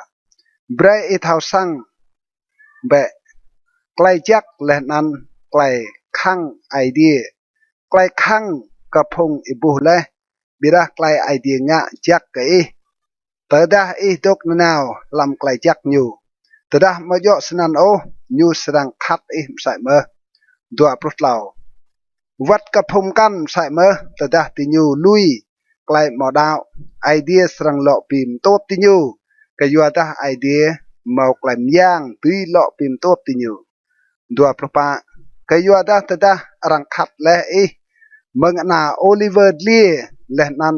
Brei ih thâo săng bĕ klei jăk leh anăn klei khăng Aê Diê. Klei khăng kơ phung êbuh leh, ƀiădah klei Aê Diê ngă jăk kơ ih, tơdah ih dôk nanao hlăm klei jăk ñu. Tơdah amâo djŏ snăn ôh, ñu srăng khăt ih msĕ mơh. Dua pluh tlâo. Wăt kơ phung mkăn msĕ mơh, tơdah diñu lui klei amâo đăo, Aê Diê srăng lŏ bi mtuôp diñu, kyuadah Aê Diê mâo klei myang dưi lŏ bi mtuôp diñu. Dua pluh pă. Kyuadah tơdah arăng khăt leh ih mơ̆ng ana ôliwơ dliê, leh anăn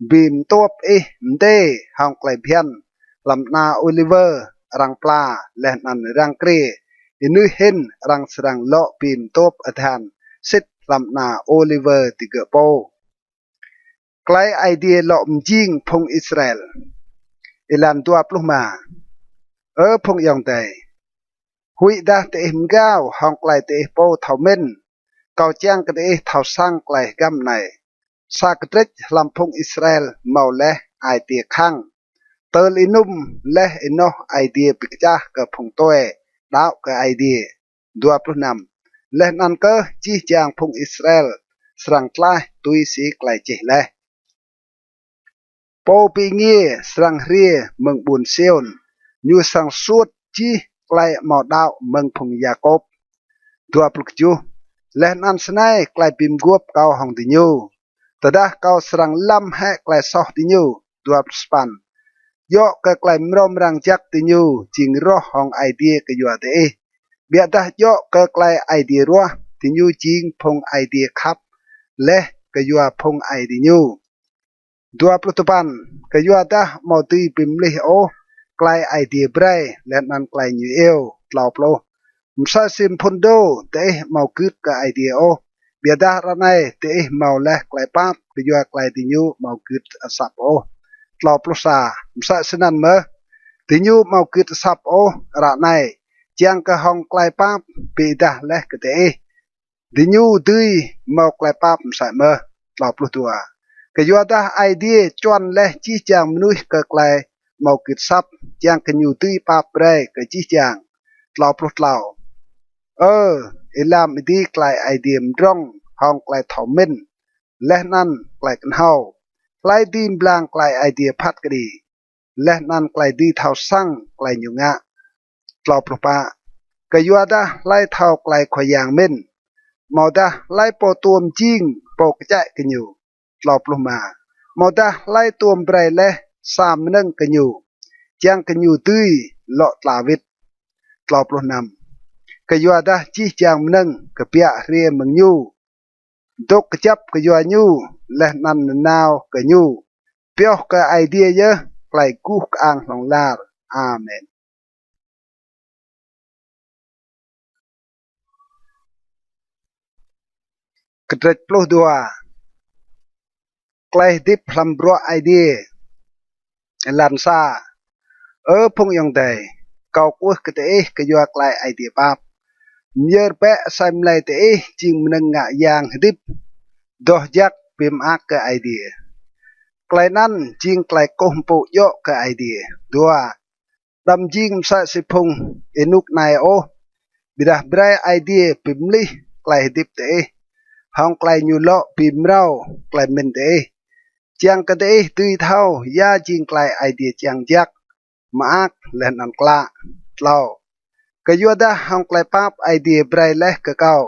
bi mtuôp ih mdê hŏng klei bhiăn hlăm ana ôliwơ arăng pla leh anăn răng kriê, ênưih hĭn arăng srăng lŏ bi mtuôp adhan sĭt hlăm ana ôliwơ digơ̆ pô. Klei Aê Diê lŏ mjing phung Israel. Êlan dua pluh êma. Ơ phung ayŏng adei, huĭdah diih mgao hŏng klei diih pô thâo mĭn, kâo čiăng kơ diih thâo săng klei hgăm anei. Sa kdrêč hlăm phung Israel mâo leh ai tiê khăng, tơl ênŭm leh ênoh Aê Diê bi kčah kơ phung tue đăo kơ Aê Diê. Dua pluh năm. Leh anăn kơh jih jang phung Israel srăng tlaih tui si klei čih leh: Pô bi êngiê srăng hriê mơ̆ng ƀuôn Siôn, ñu srăng suôt jih klei amâo đăo mơ̆ng phung Yakôp. Dua pluh kjuh. Leh anăn snei klei bi mguôp kâo hŏng diñu, tơdah kâo srăng lăm hĕ klei soh diñu. Dua pluh sa păn. Djŏ kơ klei mrâo mrang jăk diñu jing roh hŏng Aê Diê kyua diih, ƀiădah djŏ kơ klei Aê Diê ruah diñu jing phung Aê Diê khăp leh kyua phung aê diñu. Dua pluh dua păn. Kyuadah amâo dưi bi mlih ôh klei Aê Diê brei leh anăn klei ñu iêu. Tlâo pluh. Msĕ si mphŭn dô diih amâo gưt kơ Aê Diê ôh, ƀiădah ară anei diih mâo leh klei pap kyua klei diñu amâo gưt asăp ôh. Tlâo pluh sa. Msĕ snăn mơh, diñu amâo gưt asăp ôh ară anei, čiăng kơ hŏng klei pap bi êdah leh kơ diih, diñu dưi mâo klei pap msĕ mơh. Tlâo pluh dua. Kyuadah Aê Diê čuăn leh jih jang mnuih kơ klei amâo gưt asăp, čiăng kơ ñu dưi pap brei kơ jih jang. Tlâo pluh tlâo. Ơ, êlam êdi klei Aê Diê mdrŏng hŏng klei thâo mĭn leh anăn klei knhâo! Hlei dưi mblang klei Aê Diê phat kđi, leh anăn klei dưi thâo săng klei ñu ngă? Tlâo pluh pă. Kyuadah hlei thâo klei Khua Yang mĭn? Amâodah hlei pô tuôm jing pô kčĕ kơ ñu? Tlâo pluh êma. Amâodah hlei tuôm brei leh sa mnơ̆ng kơ ñu, čiăng kơ ñu dưi lŏ tla wĭt? Tlâo pluh năm. Kyuadah jih jang mnơ̆ng kbiă hriê mơ̆ng ñu, dôk kjăp kyua ñu, leh anăn nanao kơ ñu. Pioh kơ Aê Diê yơh klei guh kơang hlŏng lar. Amen. Kdrêč pluh dua. Klei hdĭp hlăm bruă Aê Diê. Êlan sa. Ơ phung ayŏng adei, kâo kwưh kơ diih kyua klei Aê Diê pap, myơr bĕ asei mlei diih jing mnơ̆ng ngă yang hdĭp, doh jăk, bi mơak kơ Aê Diê. Klei anăn jing klei kkuh mpŭ djŏ kơ Aê Diê. Dua. Đăm jing msĕ si phung ênuk anei ôh, ƀiădah brei Aê Diê bi mlih klei hdĭp diih hŏng klei ñu lŏ bi mrâo klei mĭn diih, čiăng kơ diih dưi thâo ya jing klei Aê Diê čiăng jăk, mơak leh anăn klă. Tlâo. Kyuadah hŏng klei pap Aê Diê brei leh kơ kâo,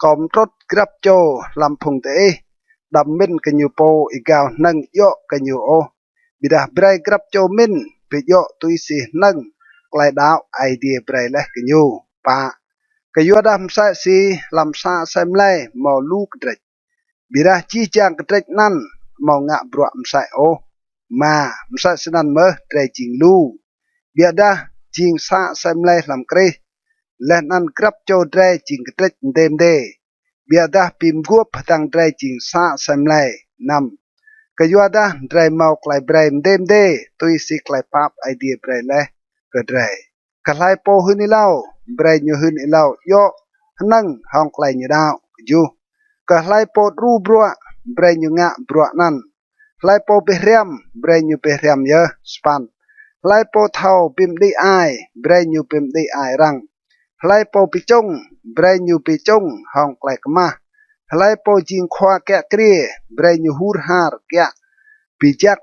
kâo mtrŭt grăp čô hlăm phung diih, đăm mĭn kơ ñu pô êgao hnơ̆ng djŏ kơ ñu ôh, ƀiădah brei grăp čô mĭn bi djŏ tui si hnơ̆ng klei đăo Aê Diê brei leh kơ ñu. Pă. Kyuadah msĕ si hlăm sa asei mlei mâo lu kdrêč, ƀiădah jih jang kdrêč anăn amâo ngă bruă msĕ ôh. Êma. Msĕ snăn mơh drei jing lu, ƀiădah jing sa asei mlei hlăm Krist, leh anăn grăp čô drei jing kdrêč mdê mdê, ƀiădah bi mguôp hdơ̆ng drei jing sa asei mlei. Năm. Kyuadah drei mâo klei brei mdê mdê tui si klei pap Aê Diê brei leh kơ drei. Kơ hlei pô hưn êlâo, brei ñu hưn êlâo djŏ hnơ̆ng hŏng klei ñu đăo. Kjuh. Kơ hlei pô đru bruă, brei ñu ngă bruă anăn. Hlei pô bi hriăm, brei ñu bi hriăm yơh. Sa păn. Hlei pô thâo bi mđĭ ai, brei ñu bi mđĭ ai arăng. Hlei pô bi čŭng, brei ñu bi čŭng hŏng klei kmah. Hlei pô jing khua kiă kriê, brei ñu hur har kiă bi jăk.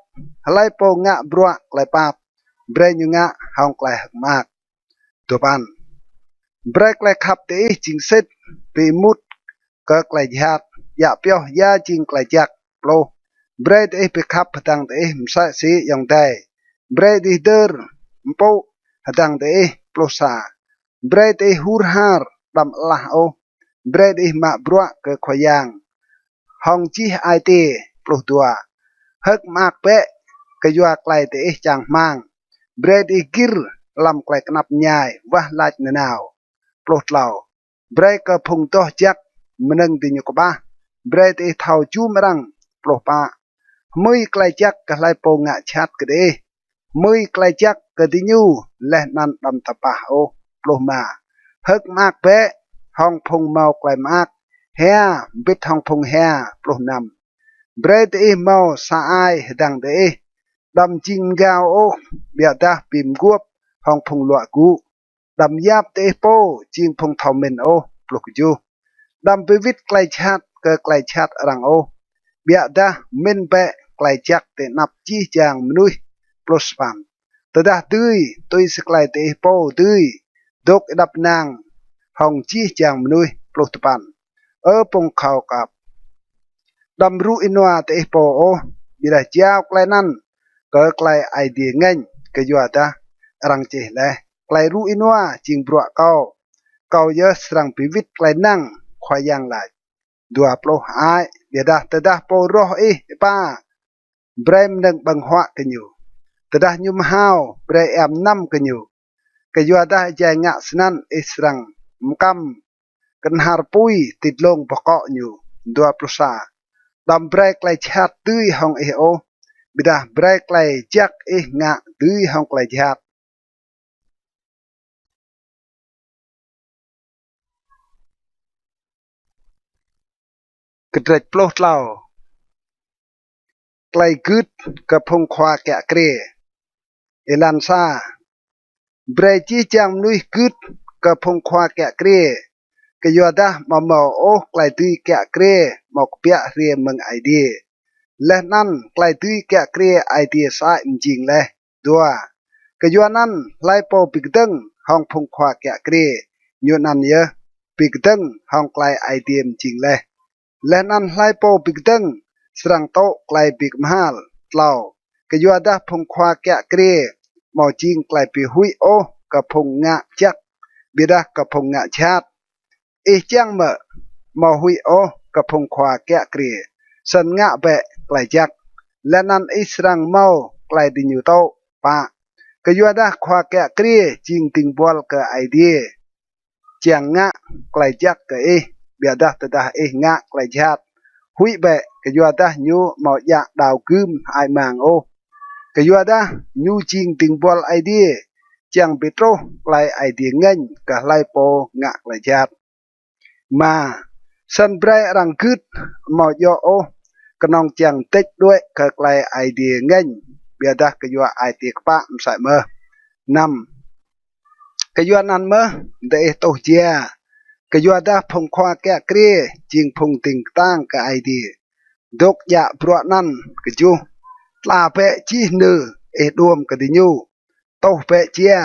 Hlei pô ngă bruă klei pap, brei ñu ngă hŏng klei hơ̆k mơak. Dua păn. Brei klei khăp diih jing sĭt, bi êmut kơ klei jhat, djă pioh ya jing klei jăk. Pluh. Brei diih bi khăp hdơ̆ng diih msĕ si ayŏng adei. Brei diih hdơr mpŭ hdơ̆ng diih. Pluh sa. Brei diih hur har, đăm alah ôh. Brei diih mă bruă kơ Khua Yang hŏng jih ai tiê. Pluh dua. Hơ̆k mơak bĕ kyua klei diih čang hmăng. Brei diih gĭr hlăm klei knap mñai, wah lač nanao. Pluh tlâo. Brei kơ phung doh jăk mnơ̆ng diñu kƀah, brei diih thâo jum arăng. Pluh pă. Hmưi klei jăk kơ hlei pô ngă jhat kơ diih, hmưi klei jăk kơ diñu leh anăn đăm tpah ôh. Pluh êma. Hơ̆k mơak bĕ hŏng phung mâo klei mơak, hia mbĭt hŏng phung hia. Pluh năm. Brei diih mâo sa ai hdơ̆ng diih, đăm jing mgao ôh, ƀiădah bi mguôp hŏng phung luă gŭ. Đăm yap diih pô jing phung thâo mĭn ôh. Pluh kjuh. Đăm bi wĭt klei jhat kơ klei jhat arăng ôh, ƀiădah mĭn bĕ klei jăk ti anăp jih jang mnuih. Pluh sa păn. Tơdah dưi, tui si klei diih pô dưi, dôk êđăp ênang hŏng jih jang mnuih. Pluh dua păn. Ơ phung khua khăp, đăm rŭ ênua diih pô ôh, ƀiădah jao klei anăn kơ klei Aê Diê ngêñ, kyuadah arăng čih leh: Klei rŭ ênua jing bruă kâo, kâo yơh srăng bi wĭt klei năng, Khua Yang lač. Dua pluh. Hơăi, ƀiădah tơdah pô roh ih êpa, brei mnơ̆ng ƀơ̆ng huă kơ ñu. Tơdah ñu mhao, brei êa mnăm kơ ñu, kyuadah êjai ngă snăn ih srăng mkăm knhar pui ti dlông boh kŏ ñu. Dua pluh sa. Đăm brei klei jhat dưi hŏng ih ôh, ƀiădah brei klei jăk ih ngă dưi hŏng klei jhat. Kdrêč pluh tlâo. Klei gưt kơ phung khua kiă kriê. Êlan sa. Brei jih jang mnuih gưt kơ phung khua kiă kriê, kyuadah amâo mâo ôh klei dưi kiă kriê amâo kbiă hriê mơ̆ng Aê Diê, leh anăn klei dưi kiă kriê Aê Diê sơăi mjing leh. Dua. Kyuanăn hlei pô bi kdơ̆ng hŏng phung khua kiă kriê, ñu anăn yơh bi kdơ̆ng hŏng klei Aê Diê mjing leh, leh anăn hlei pô bi kdơ̆ng srăng tŭ klei bi kmhal. Tlâo. Kyuadah phung khua kiă kriê amâo jing klei bi huĭ ôh kơ phung ngă jăk, ƀiădah kơ phung ngă jhat. Ih čiăng mơ̆ amâo huĭ ôh kơ phung khua kiă kriê, snăn ngă bĕ klei jăk, leh anăn ih srăng mâo klei diñu tŭ? Pă. Kyuadah khua kiă kriê jing dĭng buăl kơ Aê Diê, čiăng ngă klei jăk kơ ih. Ƀiădah tơdah ih ngă klei jhat, huĭ bĕ, kyuadah ñu amâo djă đao gưm hơăi mang ôh, kyuadah ñu jing dĭng buăl Aê Diê, čiăng bi truh klei Aê Diê ngêñ kơ hlei pô ngă klei jhat. Êma. Snăn brei arăng gưt amâo djŏ ôh knŏng čiăng dêč đuĕ kơ klei Aê Diê ngêñ, ƀiădah kyua ai tiê kpă msĕ mơh. Năm. Kyuanăn mơh diih tuh jia, kyuadah phung khua kiă kriê jing phung dĭng ktang kơ Aê Diê, dôk djă bruă anăn. Kjuh. Tla bĕ jih nư ih đuôm kơ diñu. Tuh bĕ jia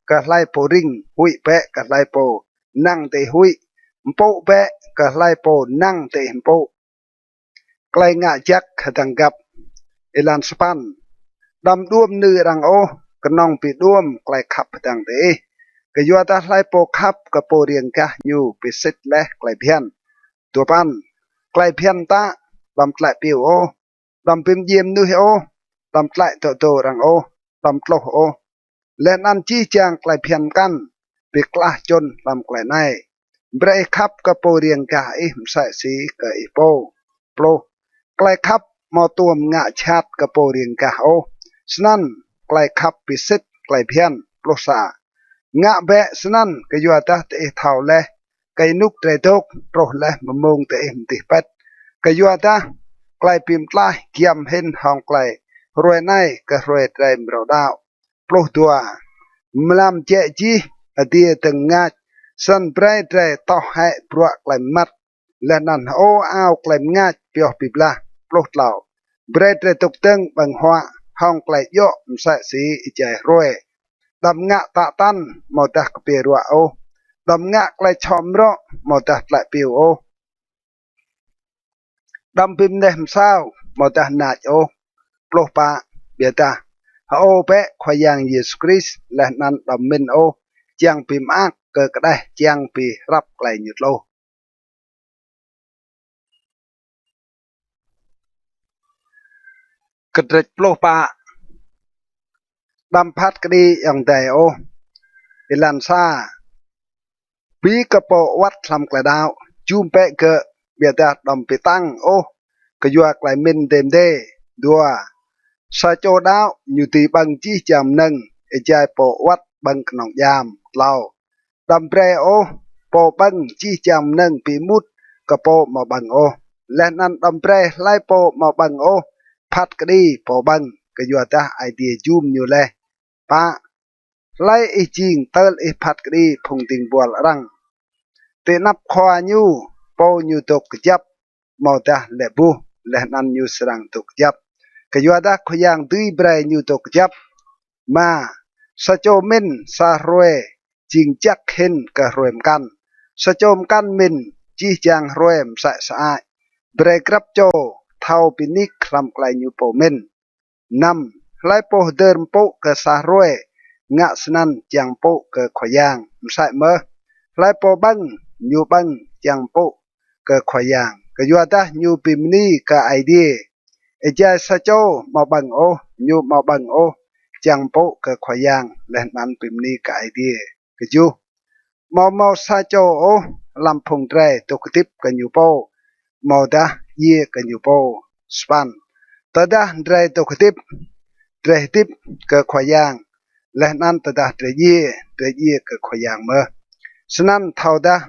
kơ hlei pô rĭng, huĭ bĕ kơ hlei pô năng diih huĭ, mpŭ bĕ kơ hlei pô năng diih mpŭ. Klei ngă jăk hdơ̆ng găp. Êlan sa păn. Đăm đuôm nư arăng ôh, knŏng bi đuôm klei khăp hdơ̆ng diih, kyuadah hlei pô khăp kơ pô riêng gah ñu bi sĭt leh klei bhiăn. Dua păn. Klei bhiăn mtă, đăm tlĕ piu ôh, đăm bi mdjiê mnuih ôh, đăm tlĕ dŏ dô arăng ôh, đăm tluh ôh, leh anăn jih jang klei bhiăn mkăn bi klah čŭn hlăm klei anei. Brei ih khăp kơ pô riêng gah ih msĕ si kơ ih pô. Pluh. Klei khăp amâo tuôm ngă jhat kơ pô riêng gah ôh, snăn klei khăp bi sĭt klei bhiăn. Pluh sa. Ngă bĕ snăn kyuadah diih thâo leh kơ ênuk drei dôk, truh leh mmông diih mdih pĭt. Kyuadah klei bi mtlaih giăm hĭn hŏng klei hruê anei kơ hruê drei mrâo đăo. Pluh dua. Mlam jĕ jih adiê dơ̆ng mngač, snăn brei drei toh hĕ bruă klei mmăt, leh anăn hơô ao klei mngač pioh bi blah. Pluh tlâo. Brei drei dôk dơ̆ng ƀơ̆ng huă hŏng klei djŏ msĕ si êjai hruê. Đăm ngă tă tăn amâodah kpiê ruă ôh. Đăm ngă klei čhŏ mrŏ amâodah tlĕ piu ôh. Đăm bi mneh msao amâodah nač ôh. Pluh pă. Ƀiădah hơô bĕ Khua Yang Yêsu Krist leh anăn đăm mĭn ôh čiăng bi mơak kơ kđeh čiăng bi hrăp klei ñu tluh. Kdrêč pluh pă. Đăm phat kđi ayŏng adei ôh. Êlan sa. Bi kơ pô awăt hlăm klei đăo, jum bĕ gơ̆, ƀiădah đăm bi tăng ôh kyua klei mĭn mdê mdê. Dua. Sa čô đăo ñu dưi ƀơ̆ng jih jang mnơ̆ng, êjai pô awăt ƀơ̆ng knŏng djam. Tlâo. Đăm brei ôh pô ƀơ̆ng jih jang mnơ̆ng bi êmut kơ pô amâo ƀơ̆ng ôh, leh anăn đăm brei hlei pô amâo ƀơ̆ng ôh phat kđi pô ƀơ̆ng, kyuadah Aê Diê jum ñu leh. Pă. Hlei ih jing tơl ih phat kđi phung dĭng buăl arăng? Ti anăp khua ñu, pô ñu dôk kjăp amâodah lĕ buh, leh anăn ñu srăng dôk kjăp, kyuadah Khua Yang dưi brei ñu dôk kjăp. Êma, sa čô mĭn sa hruê jing jăk hĭn kơ hruê mkăn. Sa čô mkăn mĭn jih jang hruê msĕ sơăi. Brei grăp čô thâo bi nik hlăm klei ñu pô mĭn. Năm, hlei pô hdơr mpŭ kơ sa hruê, ngă snăn čiăng mpŭ kơ Khua Yang msĕ mơh. Hlei pô ƀơ̆ng, ñu ƀơ̆ng čiăng mpŭ kơ Khua Yang, kyuadah ñu bi mni kơ Aê Diê. Êjai sa čô amâo ƀơ̆ng ôh, ñu amâo ƀơ̆ng ôh čiăng mpŭ kơ Khua Yang leh anăn bi mni kơ Aê Diê. Kjuh, amâo mâo sa čô ôh hlăm phung drei dôk hdĭp kơ ñu pô, amâodah djiê kơ ñu pô. Sa păn, tơdah drei dôk hdĭp, drei hdĭp kơ Khua Yang, leh anăn tơdah drei djiê, drei djiê kơ Khua Yang mơh. Snăn thâodah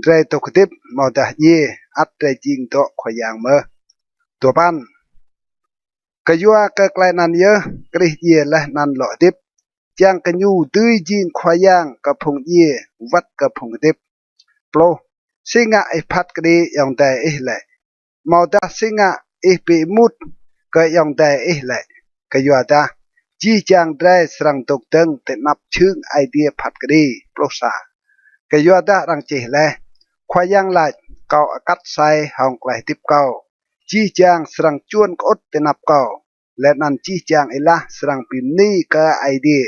drei dôk hdĭp amâodah djiê, ăt drei jing dŏ Khua Yang mơh. Dua păn, kyua kơ klei anăn yơh Krist djiê leh anăn lŏ hdĭp, čiăng kơ ñu dưi jing Khua Yang kơ phung djiê wăt kơ phung hdĭp. Pluh, si ngă ih phat kđi ayŏng adei ih lĕ? Amâodah si ngă ih bi êmut kơ ayŏng adei ih lĕ? Kyuadah jih jang drei srăng dôk dơ̆ng ti anăp jhưng Aê Diê phat kđi. Pluh sa, kyuadah arăng čih leh: Khua Yang lač, kâo akăt asei hŏng klei hdĭp kâo, jih jang srăng čuôn kơŭt ti anăp kâo, leh anăn jih jang êlah srăng bi mni kơ Aê Diê.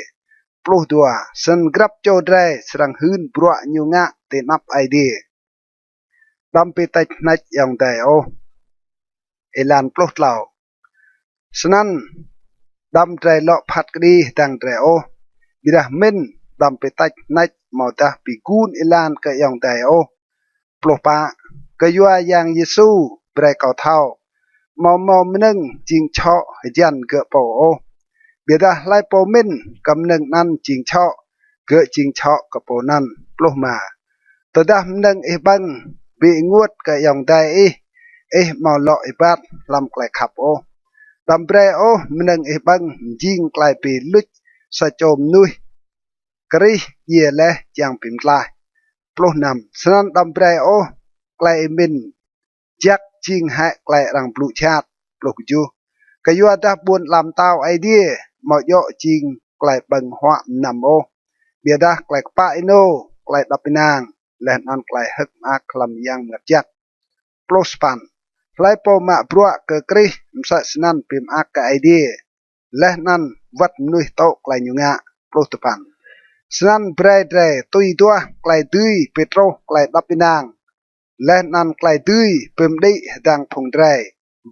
Pluh dua, snăn grăp čô drei srăng hưn bruă ñu ngă ti anăp Aê Diê. Đăm bi têč hnêč ayŏng adei ôh. Êlan pluh tlâo, snăn đăm drei lŏ phat kđi hdơ̆ng drei ôh, ƀiădah mĭn đăm bi têč hnêč amâodah bi gun êlan kơ ayŏng adei ôh. Pluh pă, kyua Yang Yêsu brei kâo thâo, amâo mâo mnơ̆ng jing čhŏ hjăn gơ̆ pô ôh. Ƀiădah hlei pô mĭn kơ mnơ̆ng anăn jing čhŏ, gơ̆ jing čhŏ kơ pô anăn. Pluh êma, tơdah mnơ̆ng ih ƀơ̆ng bi ênguôt kơ ayŏng adei ih, ih amâo lŏ êbat hlăm klei khăp ôh. Đăm brei ôh mnơ̆ng ih ƀơ̆ng mjing klei bi luč sa čô mnuih Krist djiê leh čiăng bi mtlaih. Pluh năm, snăn đăm brei ôh klei ih mĭn jăk jing hĕ klei arăng blŭ jhat. Pluh kjuh, kyuadah ƀuôn ala mtao Aê Diê amâo djŏ jing klei ƀơ̆ng huă mnăm ôh, ƀiădah klei kpă ênô, klei êđăp ênang, leh anăn klei hơ̆k mơak hlăm Yang Mngăt Jăk. Pluh sa păn, hlei pô mă bruă kơ Krist msĕ snăn bi mơak kơ Aê Diê, leh anăn wăt mnuih tŭ klei ñu ngă. Pluh dua păn, snăn brei drei tui duah klei dưi bi truh klei êđăp ênang, leh anăn klei dưi bi mđĭ hdơ̆ng phung drei.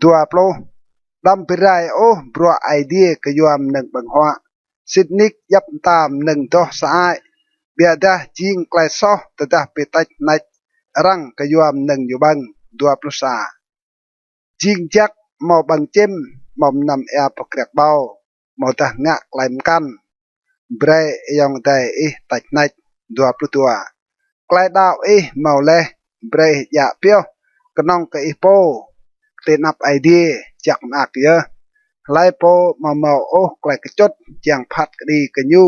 Dua pluh, đăm bi rai ôh bruă Aê Diê kyua mnơ̆ng ƀơ̆ng huă, sĭt nik djăp mta mnơ̆ng doh sơăi, ƀiădah jing klei soh tơdah bi têč hnêč arăng kyua mnơ̆ng ñu ƀơ̆ng. Dua pluh sa, jing jăk, amâo ƀơ̆ng čĭm, amâo mnăm êa boh kriăk ƀâo, amâodah ngă klei mkăn, brei ayŏng adei ih têč hnêč. Dua pluh dua, klei đăo ih mâo leh, brei ih djă pioh knŏng kơ ih pô ti anăp Aê Diê, jăk mơak yơh. Hlei pô amâo mâo ôh klei kčŭt čiăng phat kđi kơ ñu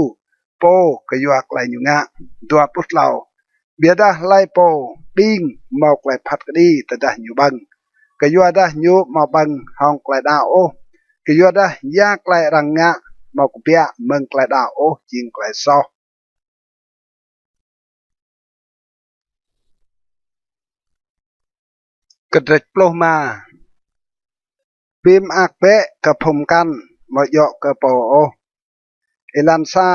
pô kyua klei ñu ngă. Dua pluh tlâo, ƀiădah hlei pô đing mâo klei phat kđi tơdah ñu ƀơ̆ng, kyuadah ñu amâo ƀơ̆ng hŏng klei đăo ôh. Kyuadah ya klei arăng ngă amâo kbiă mơ̆ng klei đăo ôh jing klei soh. Kdrêč pluh êma, bi mơak bĕ kơ phung mkăn, amâo djŏ kơ pô ôh. Êlan sa,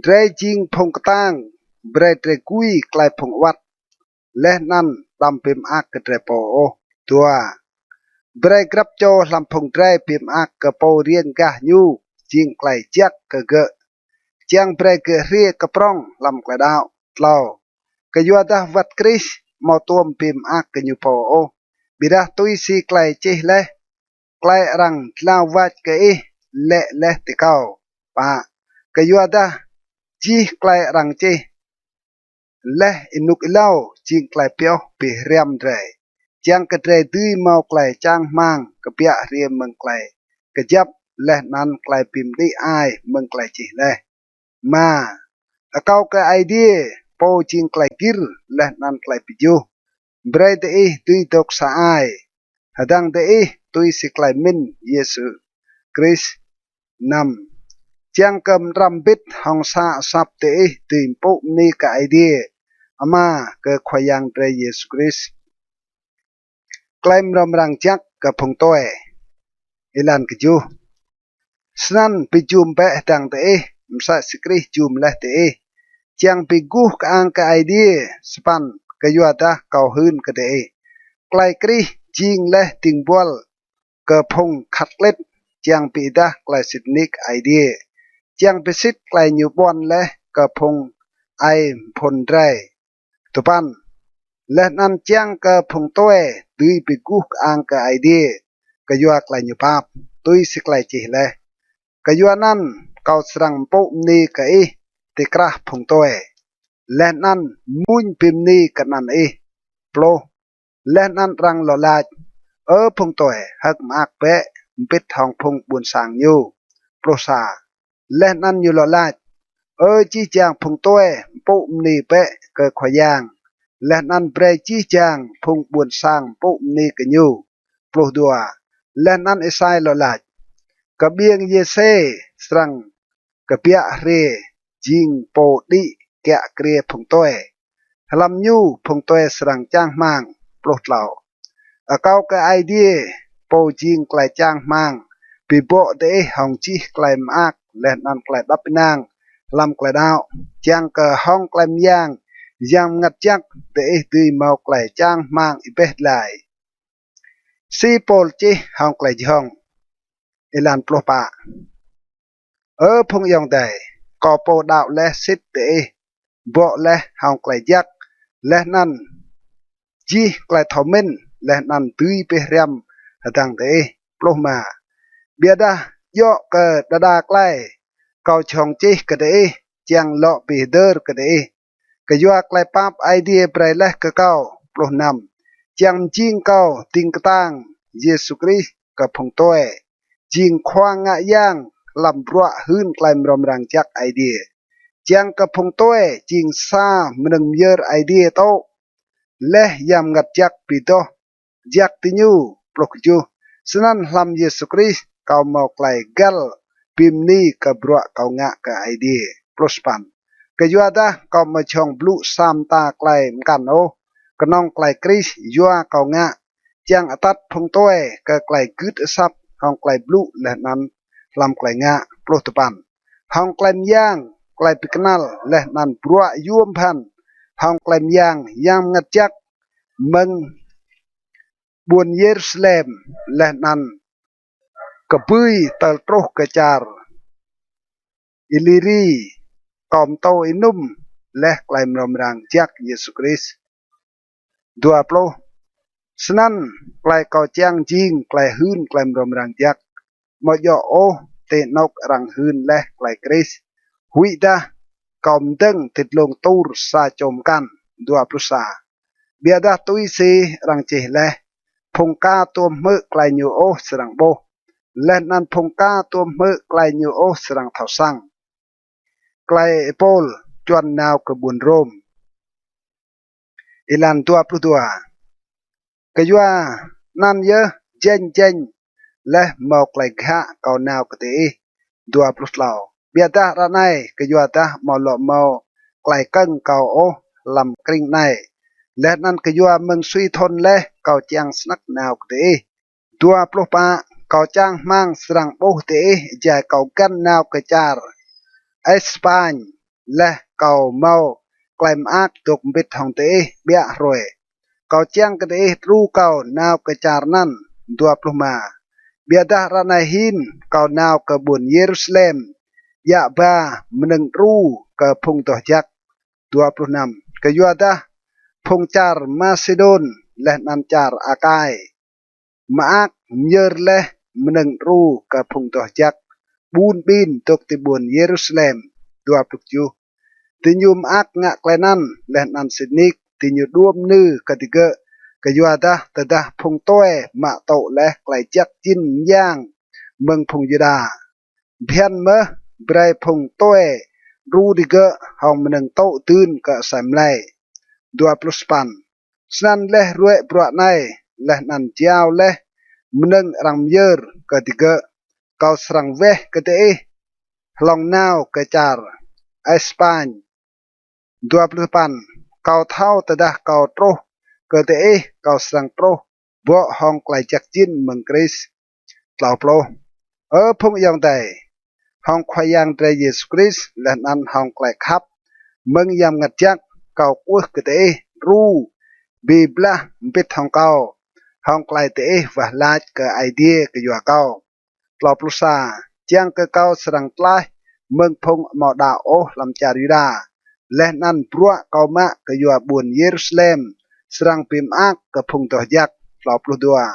drei jing phung ktang, brei drei gui klei phung awăt, leh anăn đăm bi mơak kơ drei pô ôh. Dua, brei grăp čô hlăm phung drei bi mơak kơ pô riêng gah ñu, jing klei jăk kơ gơ̆, čiăng brei gơ̆ hriê kơ prŏng hlăm klei đăo. Tlâo, kyuadah wăt Krist amâo tuôm bi mơak kơ ñu pô ôh, ƀiădah tui si klei čih leh: Klei arăng dlao wač kơ ih lĕ leh ti kâo. Pă, kyuadah jih klei arăng čih leh ênuk êlâo jing klei pioh bi hriăm drei, čiăng kơ drei dưi mâo klei čang hmăng kbiă hriê mơ̆ng klei kjăp leh anăn klei bi mđĭ ai mơ̆ng klei čih leh. Êma, akâo kơ Aê Diê, pô jing klei gĭr leh anăn klei bi juh, brei diih dưi dôk sa ai hdơ̆ng diih tui si klei mĭn Yêsu Krist. Năm, čiăng kơ mđrăm mbĭt hŏng sa asăp diih dưi mpŭ mni kơ Aê Diê Ama, kơ Khua Yang drei Yêsu Krist. Klei mrâo mrang jăk kơ phung tue. Êlan kjuh. Snăn bi jum bĕ hdơ̆ng diih, msĕ si Krist jum leh diih, čiăng bi guh kơang kơ Aê Diê. Sa păn. Kyuadah kâo hưn kơ diih, klei Krist jing leh dĭng buăl kơ phung khăt klĭt, čiăng bi êdah klei sĭt nik Aê Diê, čiăng bi sĭt klei ñu ƀuăn leh kơ phung aê mphŭn drei. Dua păn. Leh anăn čiăng kơ phung tue dưi bi guh kơang kơ Aê Diê kyua klei ñu pap, tui si klei čih leh: Kyuanăn kâo srăng mpŭ mni kơ ih ti krah phung tue, leh anăn mmuñ bi mni kơ anăn ih. Pluh. Leh anăn arăng lŏ lač: Ơ phung tue, hơ̆k mơak bĕ mbĭt hŏng phung ƀuôn sang ñu. Pluh sa. Leh anăn ñu lŏ lač: Ơ jih jang phung tue, mpŭ mni bĕ kơ Khua Yang, leh anăn brei jih jang phung ƀuôn sang mpŭ mni kơ ñu. Pluh dua. Leh anăn Êsai lŏ lač: Kbiêng Yêsê srăng kbiă hriê jing pô đĭ kiă kriê phung tue. Hlăm ñu phung tue srăng čang hmăng. Pluh tlâo. Akâo kơ Aê Diê, pô jing klei čang hmăng, bi bŏ diih hŏng jih klei mơak leh anăn klei êđăp ênang hlăm klei đăo, čiăng kơ hŏng klei myang Yang Mngăt Jăk diih dưi mâo klei čang hmăng êbeh dlai. Si Pôl čih hŏng klei jhŏng. Êlan pluh pă. Ơ phung ayŏng adei, kâo pô đăo leh sĭt diih bŏ leh hŏng klei jăk leh anăn jih klei thâo mĭn, leh anăn dưi bi hriăm hdơ̆ng diih. Pluh êma. Ƀiădah djŏ kơ đa đa klei kâo jhŏng čih kơ diih, čiăng lŏ bi hdơr kơ diih kyua klei pap Aê Diê brei leh kơ kâo. Pluh năm. Čiăng mjing kâo dĭng ktang Yêsu Krist kơ phung tue, jing khua ngă yang hlăm bruă hưn klei mrâo mrang jăk Aê Diê, čiăng kơ phung tue jing sa mnơ̆ng myơr Aê Diê tŭ, leh Yang Mngăt Jăk bi doh jăk diñu. Pluh kjuh. Snăn hlăm Yêsu Krist kâo mâo klei găl bi mni kơ bruă kâo ngă kơ Aê Diê. Pluh sa păn. Kyuadah kâo amâo jhŏng blŭ sa mta klei mkăn ôh, knŏng klei Krist yua kâo ngă, čiăng atăt phung tue kơ klei gưt asăp hŏng klei blŭ leh anăn hlăm klei ngă. Pluh dua păn. Hŏng klei myang, klei bi knăl leh anăn bruă yuôm bhăn, hŏng klei myang Yang Mngăt Jăk mơ̆ng ƀuôn Yêrusalem leh anăn kbưi tơl truh kơ čar Iliri, kâo mtô ênŭm leh klei mrâo mrang jăk Yêsu Krist. Dua pluh. Snăn klei kâo čiăng jing klei hưn klei mrâo mrang jăk, amâo djŏ ôh ti anôk arăng hưn leh klei Krist, huĭdah kâo mdơ̆ng ti dlông tur sa čô mkăn. Dua pluh sa. Ƀiădah tui si arăng čih leh: Phung ka tuôm hmư̆ klei ñu ôh srăng ƀuh, leh anăn phung ka tuôm hmư̆ klei ñu ôh srăng thâo săng. Klei Y-Pôl čuăn nao kơ ƀuôn Rôm. Êlan dua pluh dua. Kyuanăn yơh jêñ jêñ leh mâo klei ghă kâo nao kơ diih. Dua pluh tlâo. Ƀiădah ară anei, kyuadah amâo lŏ mâo klei kơ̆ng kâo ôh hlăm krĭng anei, leh anăn kyua mơ̆ng sui thŭn leh kâo čiăng snăk nao kơ diih. Dua pluh pă. Kâo čang hmăng srăng ƀuh diih êjai kâo găn nao kơ čar Españ, leh kâo mâo klei mơak dôk mbĭt hŏng diih ƀiă hruê. Kâo čiăng kơ diih đru kâo nao kơ čar anăn. Dua pluh êma. Ƀiădah ară anei hĭn kâo nao kơ ƀuôn Yêrusalem, djă ba mnơ̆ng đru kơ phung doh jăk. Dua pluh năm. Kyuadah phung čar Masêdôn leh anăn čar Akai mơak myơr leh mnơ̆ng đru kơ phung doh jăk ƀun ƀin dôk ti ƀuôn Yêrusalem. Dua pluh kjuh. Diñu mơak ngă klei anăn, leh anăn sĭt nik diñu đuôm nư kơ digơ̆, kyuadah tơdah phung tue mă tŭ leh klei jăk jĭn myang mơ̆ng phung Yuđa, bhiăn mơh brei phung tue đru digơ̆ hŏng mnơ̆ng tŭ dưn kơ asei mlei. Dua pluh sa păn. Snăn leh ruê̆ bruă anei, leh anăn jao leh mnơ̆ng arăng myơr kơ digơ̆, kâo srăng weh kơ diih hlŏng nao kơ čar Españ. Dua pluh păn. Kâo thâo tơdah kâo truh kơ diih, kâo srăng truh bŏ hŏng klei jăk jĭn mơ̆ng Krist. Tlâo pluh. Ơ phung ayŏng adei, hŏng Khua Yang drei Yêsu Krist leh anăn hŏng klei khăp mơ̆ng Yang Mngăt Jăk, kâo kwưh kơ diih đru bi blah mbĭt hŏng kâo hŏng klei diih wah lač kơ Aê Diê kyua kâo. Tlâo pluh sa. Čiăng kơ kâo srăng tlaih mơ̆ng phung amâo đăo ôh hlăm čar Yuđa, leh anăn bruă kâo mă kyua ƀuôn Yêrusalem srăng bi mơak kơ phung doh jăk. Tlâo pluh dua.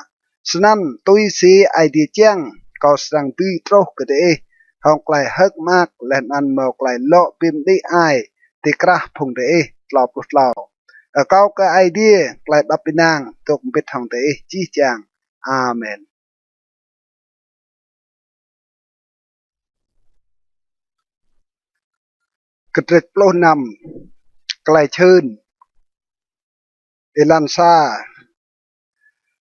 Snăn tui si Aê Diê čiăng, kâo srăng dưi truh kơ diih hŏng klei hơ̆k mơak leh anăn mâo klei lŏ bi mđĭ ai ti krah phung diih. Tlâo pluh tlâo. Akâo kơ Aê Diê klei êđăp ênang dôk mbĭt hŏng diih jih jang. Amen. Kdrêč pluh năm. Klei čhưn. Êlan sa.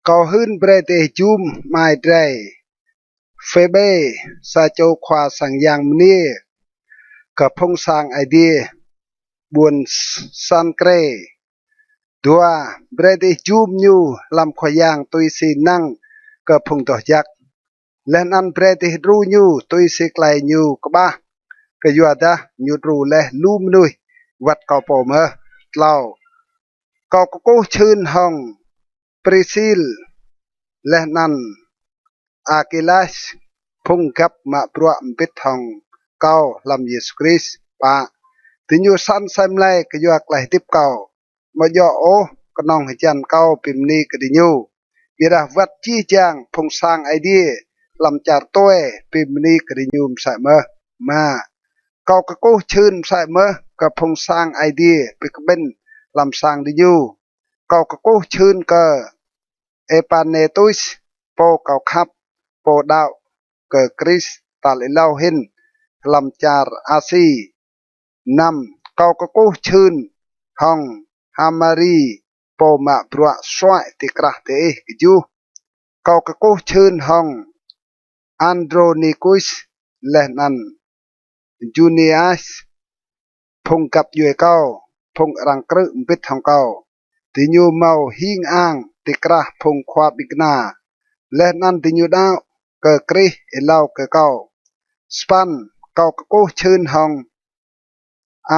Kâo hưn brei diih jum amai drei Phêbê, sa čô khua sang yang mniê, kơ phung sang Aê Diê ƀuôn Sankrê. Dua. Brei diih jum ñu hlăm Khua Yang tui si năng kơ phung doh jăk, leh anăn brei diih đru ñu tui si klei ñu kƀah, kyuadah ñu đru leh lu mnuih wăt kâo pô mơh. Tlâo. Kâo kkuh čhưn hŏng Prisil leh anăn Akilas, phung găp mă bruă mbĭt hŏng kâo hlăm Yêsu Krist. Pă. Diñu săn asei mlei kyua klei hdĭp kâo, amâo djŏ ôh knŏng hjăn kâo bi mni kơ diñu, ƀiădah wăt jih jang phung sang Aê Diê hlăm čar tue bi mni kơ diñu msĕ mơh. Êma. Kâo kkuh čhưn msĕ mơh kơ phung sang Aê Diê bi kƀĭn hlăm sang diñu. Kâo kkuh čhưn kơ Êpanetus, pô kâo khăp, pô đăo kơ Krist tal êlâo hĭn hlăm čar Asi. Năm. Kâo kkuh čhưn hŏng Hamari, pô mă bruă suăi ti krah diih. Kjuh. Kâo kkuh čhưn hŏng Andrônikus leh anăn Junias, phung găp djuê kâo, phung arăng krư̆ mbĭt hŏng kâo. Diñu mâo hing ang ti krah phung khua ƀĭng kna, leh anăn diñu đăo kơ Krist êlâo kơ kâo. Sa păn. Kâo kkuh čhưn hŏng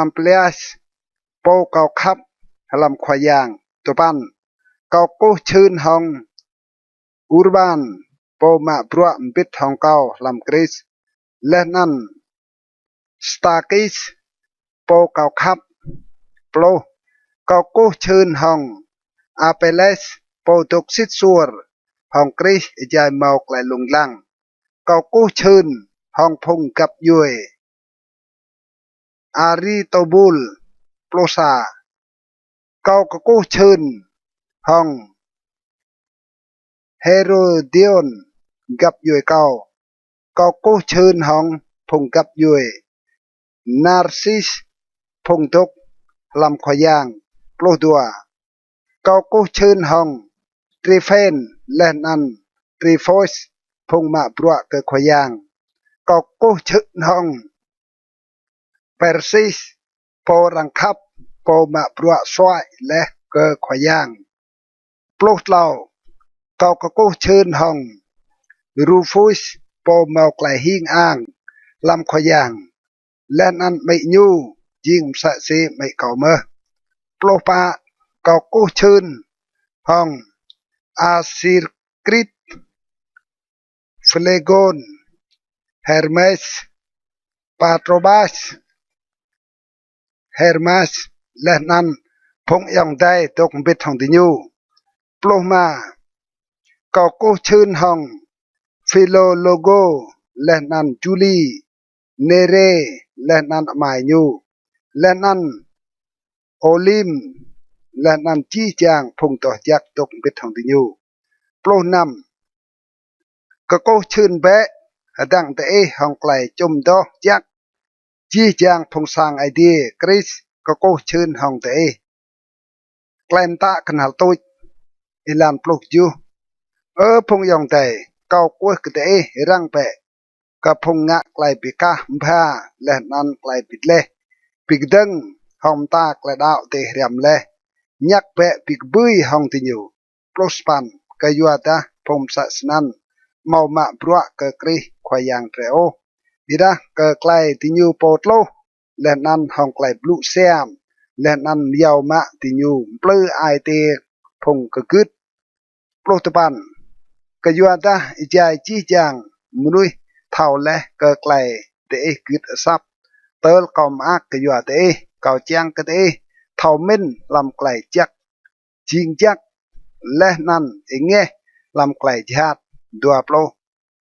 Amplias, pô kâo khăp hlăm Khua Yang. Dua păn. Kâo kkuh čhưn hŏng Urban, pô mă bruă mbĭt hŏng kâo hlăm Krist, leh anăn Stakis, pô kâo khăp. Pluh. Kâo kkuh čhưn hŏng Apeles, pô dôk sĭt suôr hŏng Krist êjai mâo klei lông dlăng. Kâo kkuh čhưn hŏng phung găp djuê Aritôbul. Pluh sa. Kâo kkuh čhưn hŏng Hêrôdiôn, găp djuê kâo. Kâo kkuh čhưn hŏng phung găp djuê Narsis, phung dôk hlăm Khua Yang. Pluh dua. Kâo kkuh čhưn hŏng Triphên leh anăn Triphôs, phung mă bruă kơ Khua Yang. Kâo kkuh čhưn hŏng Persis, pô arăng khăp, pô mă bruă suăi leh kơ Khua Yang. Pluh tlâo. Kâo kkuh čhưn hŏng Rufus, pô mâo klei hing ang hlăm Khua Yang, leh anăn amĭ ñu jing msĕ si amĭ kâo mơh. Pluh pă. Kâo kkuh čhưn hŏng Asirkrit, Phlegôn, Hermes, Patrobas, Hermas, leh anăn phung ayŏng adei dôk mbĭt hŏng diñu. Pluh êma. Kâo kkuh čhưn hŏng Philôlôgô leh anăn Juli, Nêrê leh anăn amai ñu, leh anăn Ôlim, leh anăn jih jang phung doh jăk dôk mbĭt hŏng diñu. Pluh năm. Kkuh čhưn bĕ hdơ̆ng diih hŏng klei čŭm doh jăk. Jih jang phung sang Aê Diê Krist kkuh čhưn hŏng diih. Klei mtă knhal tuč. Êlan pluh kjuh. Ơ phung ayŏng adei, kâo kwưh kơ diih răng bĕ. kơ phung ngă klei bi kah mbha leh anăn klei bi dleh, bi kdơ̆ng hŏng mta klei đăo diih hriăm leh, ñăk bĕ bi kbưi hŏng diñu. Pluh sa păn. Kyuadah phung msĕ snăn amâo mă bruă kơ Krist Khua Yang drei ôh, ƀiădah kơ klei diñu pô tluh, leh anăn hŏng klei blŭ siam, leh anăn myâo mă diñu mplư ai tiê phung kgưt. Pluh dua păn. Kyuadah êjai jih jang mnuih thâo leh kơ klei diih gưt asăp, tơl kâo mơak kyua diih, kâo čiăng kơ diih thâo mĭn hlăm klei jăk, jing jăk, leh anăn êngeh hlăm klei jhat. Dua pluh.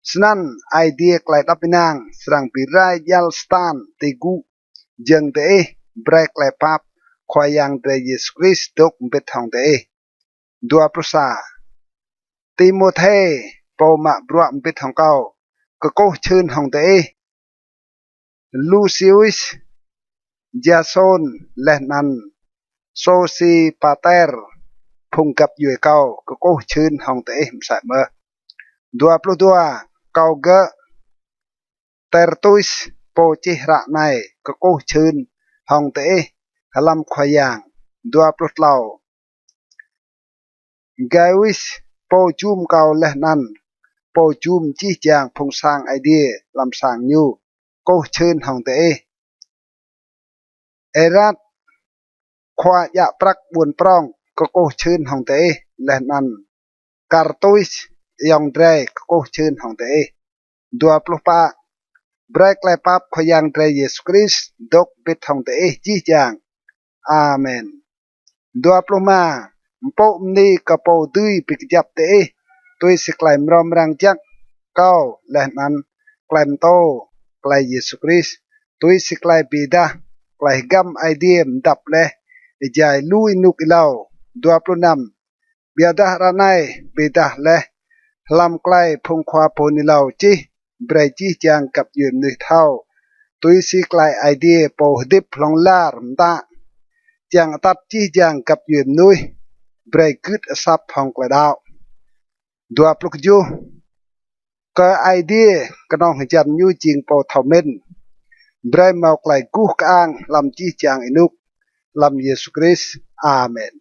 Snăn Aê Diê klei êđăp ênang srăng bi rai djăl Satan ti gŭ jơ̆ng diih, brei klei pap Khua Yang drei Yêsu Krist dôk mbĭt hŏng diih. Dua pluh sa. Timôthê, pô mă bruă mbĭt hŏng kâo, kkuh čhưn hŏng diih. Lusius, Jasôn, leh anăn Sôsipater, phung găp djuê kâo, kkuh čhưn hŏng diih msĕ mơh. Dua pluh dua. Kâo gơ̆ Tertulus, pô čih hră anei, kkuh čhưn hŏng diih hlăm Khua Yang. Dua pluh tlâo. Gaius, pô jum kâo leh anăn pô jum jih jang Phung Sang Aê Diê hlăm sang ñu, kkuh čhưn hŏng diih. Erastus, khua djă prăk ƀuôn prŏng, kkuh čhưn hŏng diih, leh anăn Karpus, ayŏng drei, kkuh čhưn hŏng diih. Dua pluh pă. Brei klei pap Khua Yang drei Yêsu Krist dôk mbĭt hŏng diih jih jang. Amen. Dua pluh êma. Mpŭ mni kơ pô dưi bi kjăp diih tui si klei mrâo mrang jăk kâo leh anăn klei mtô klei Yêsu Krist, tui si klei bi êdah klei hgăm Aê Diê mdăp leh êjai lu ênuk êlâo. Dua pluh năm. Ƀiădah ară anei bi êdah leh hlăm klei phung khua pô hưn êlâo čih, brei jih jang găp djuê mnuih thâo, tui si klei Aê Diê pô hdĭp hlŏng lar mtă, čiăng atăt jih jang găp djuê mnuih brei gưt asăp hŏng klei đăo. Dua pluh kjuh. Kơ Aê Diê knŏng hjăn ñu jing pô thâo mĭn, brei mâo klei guh kơang hlăm jih jang ênuk, hlăm Yêsu Krist. Amen.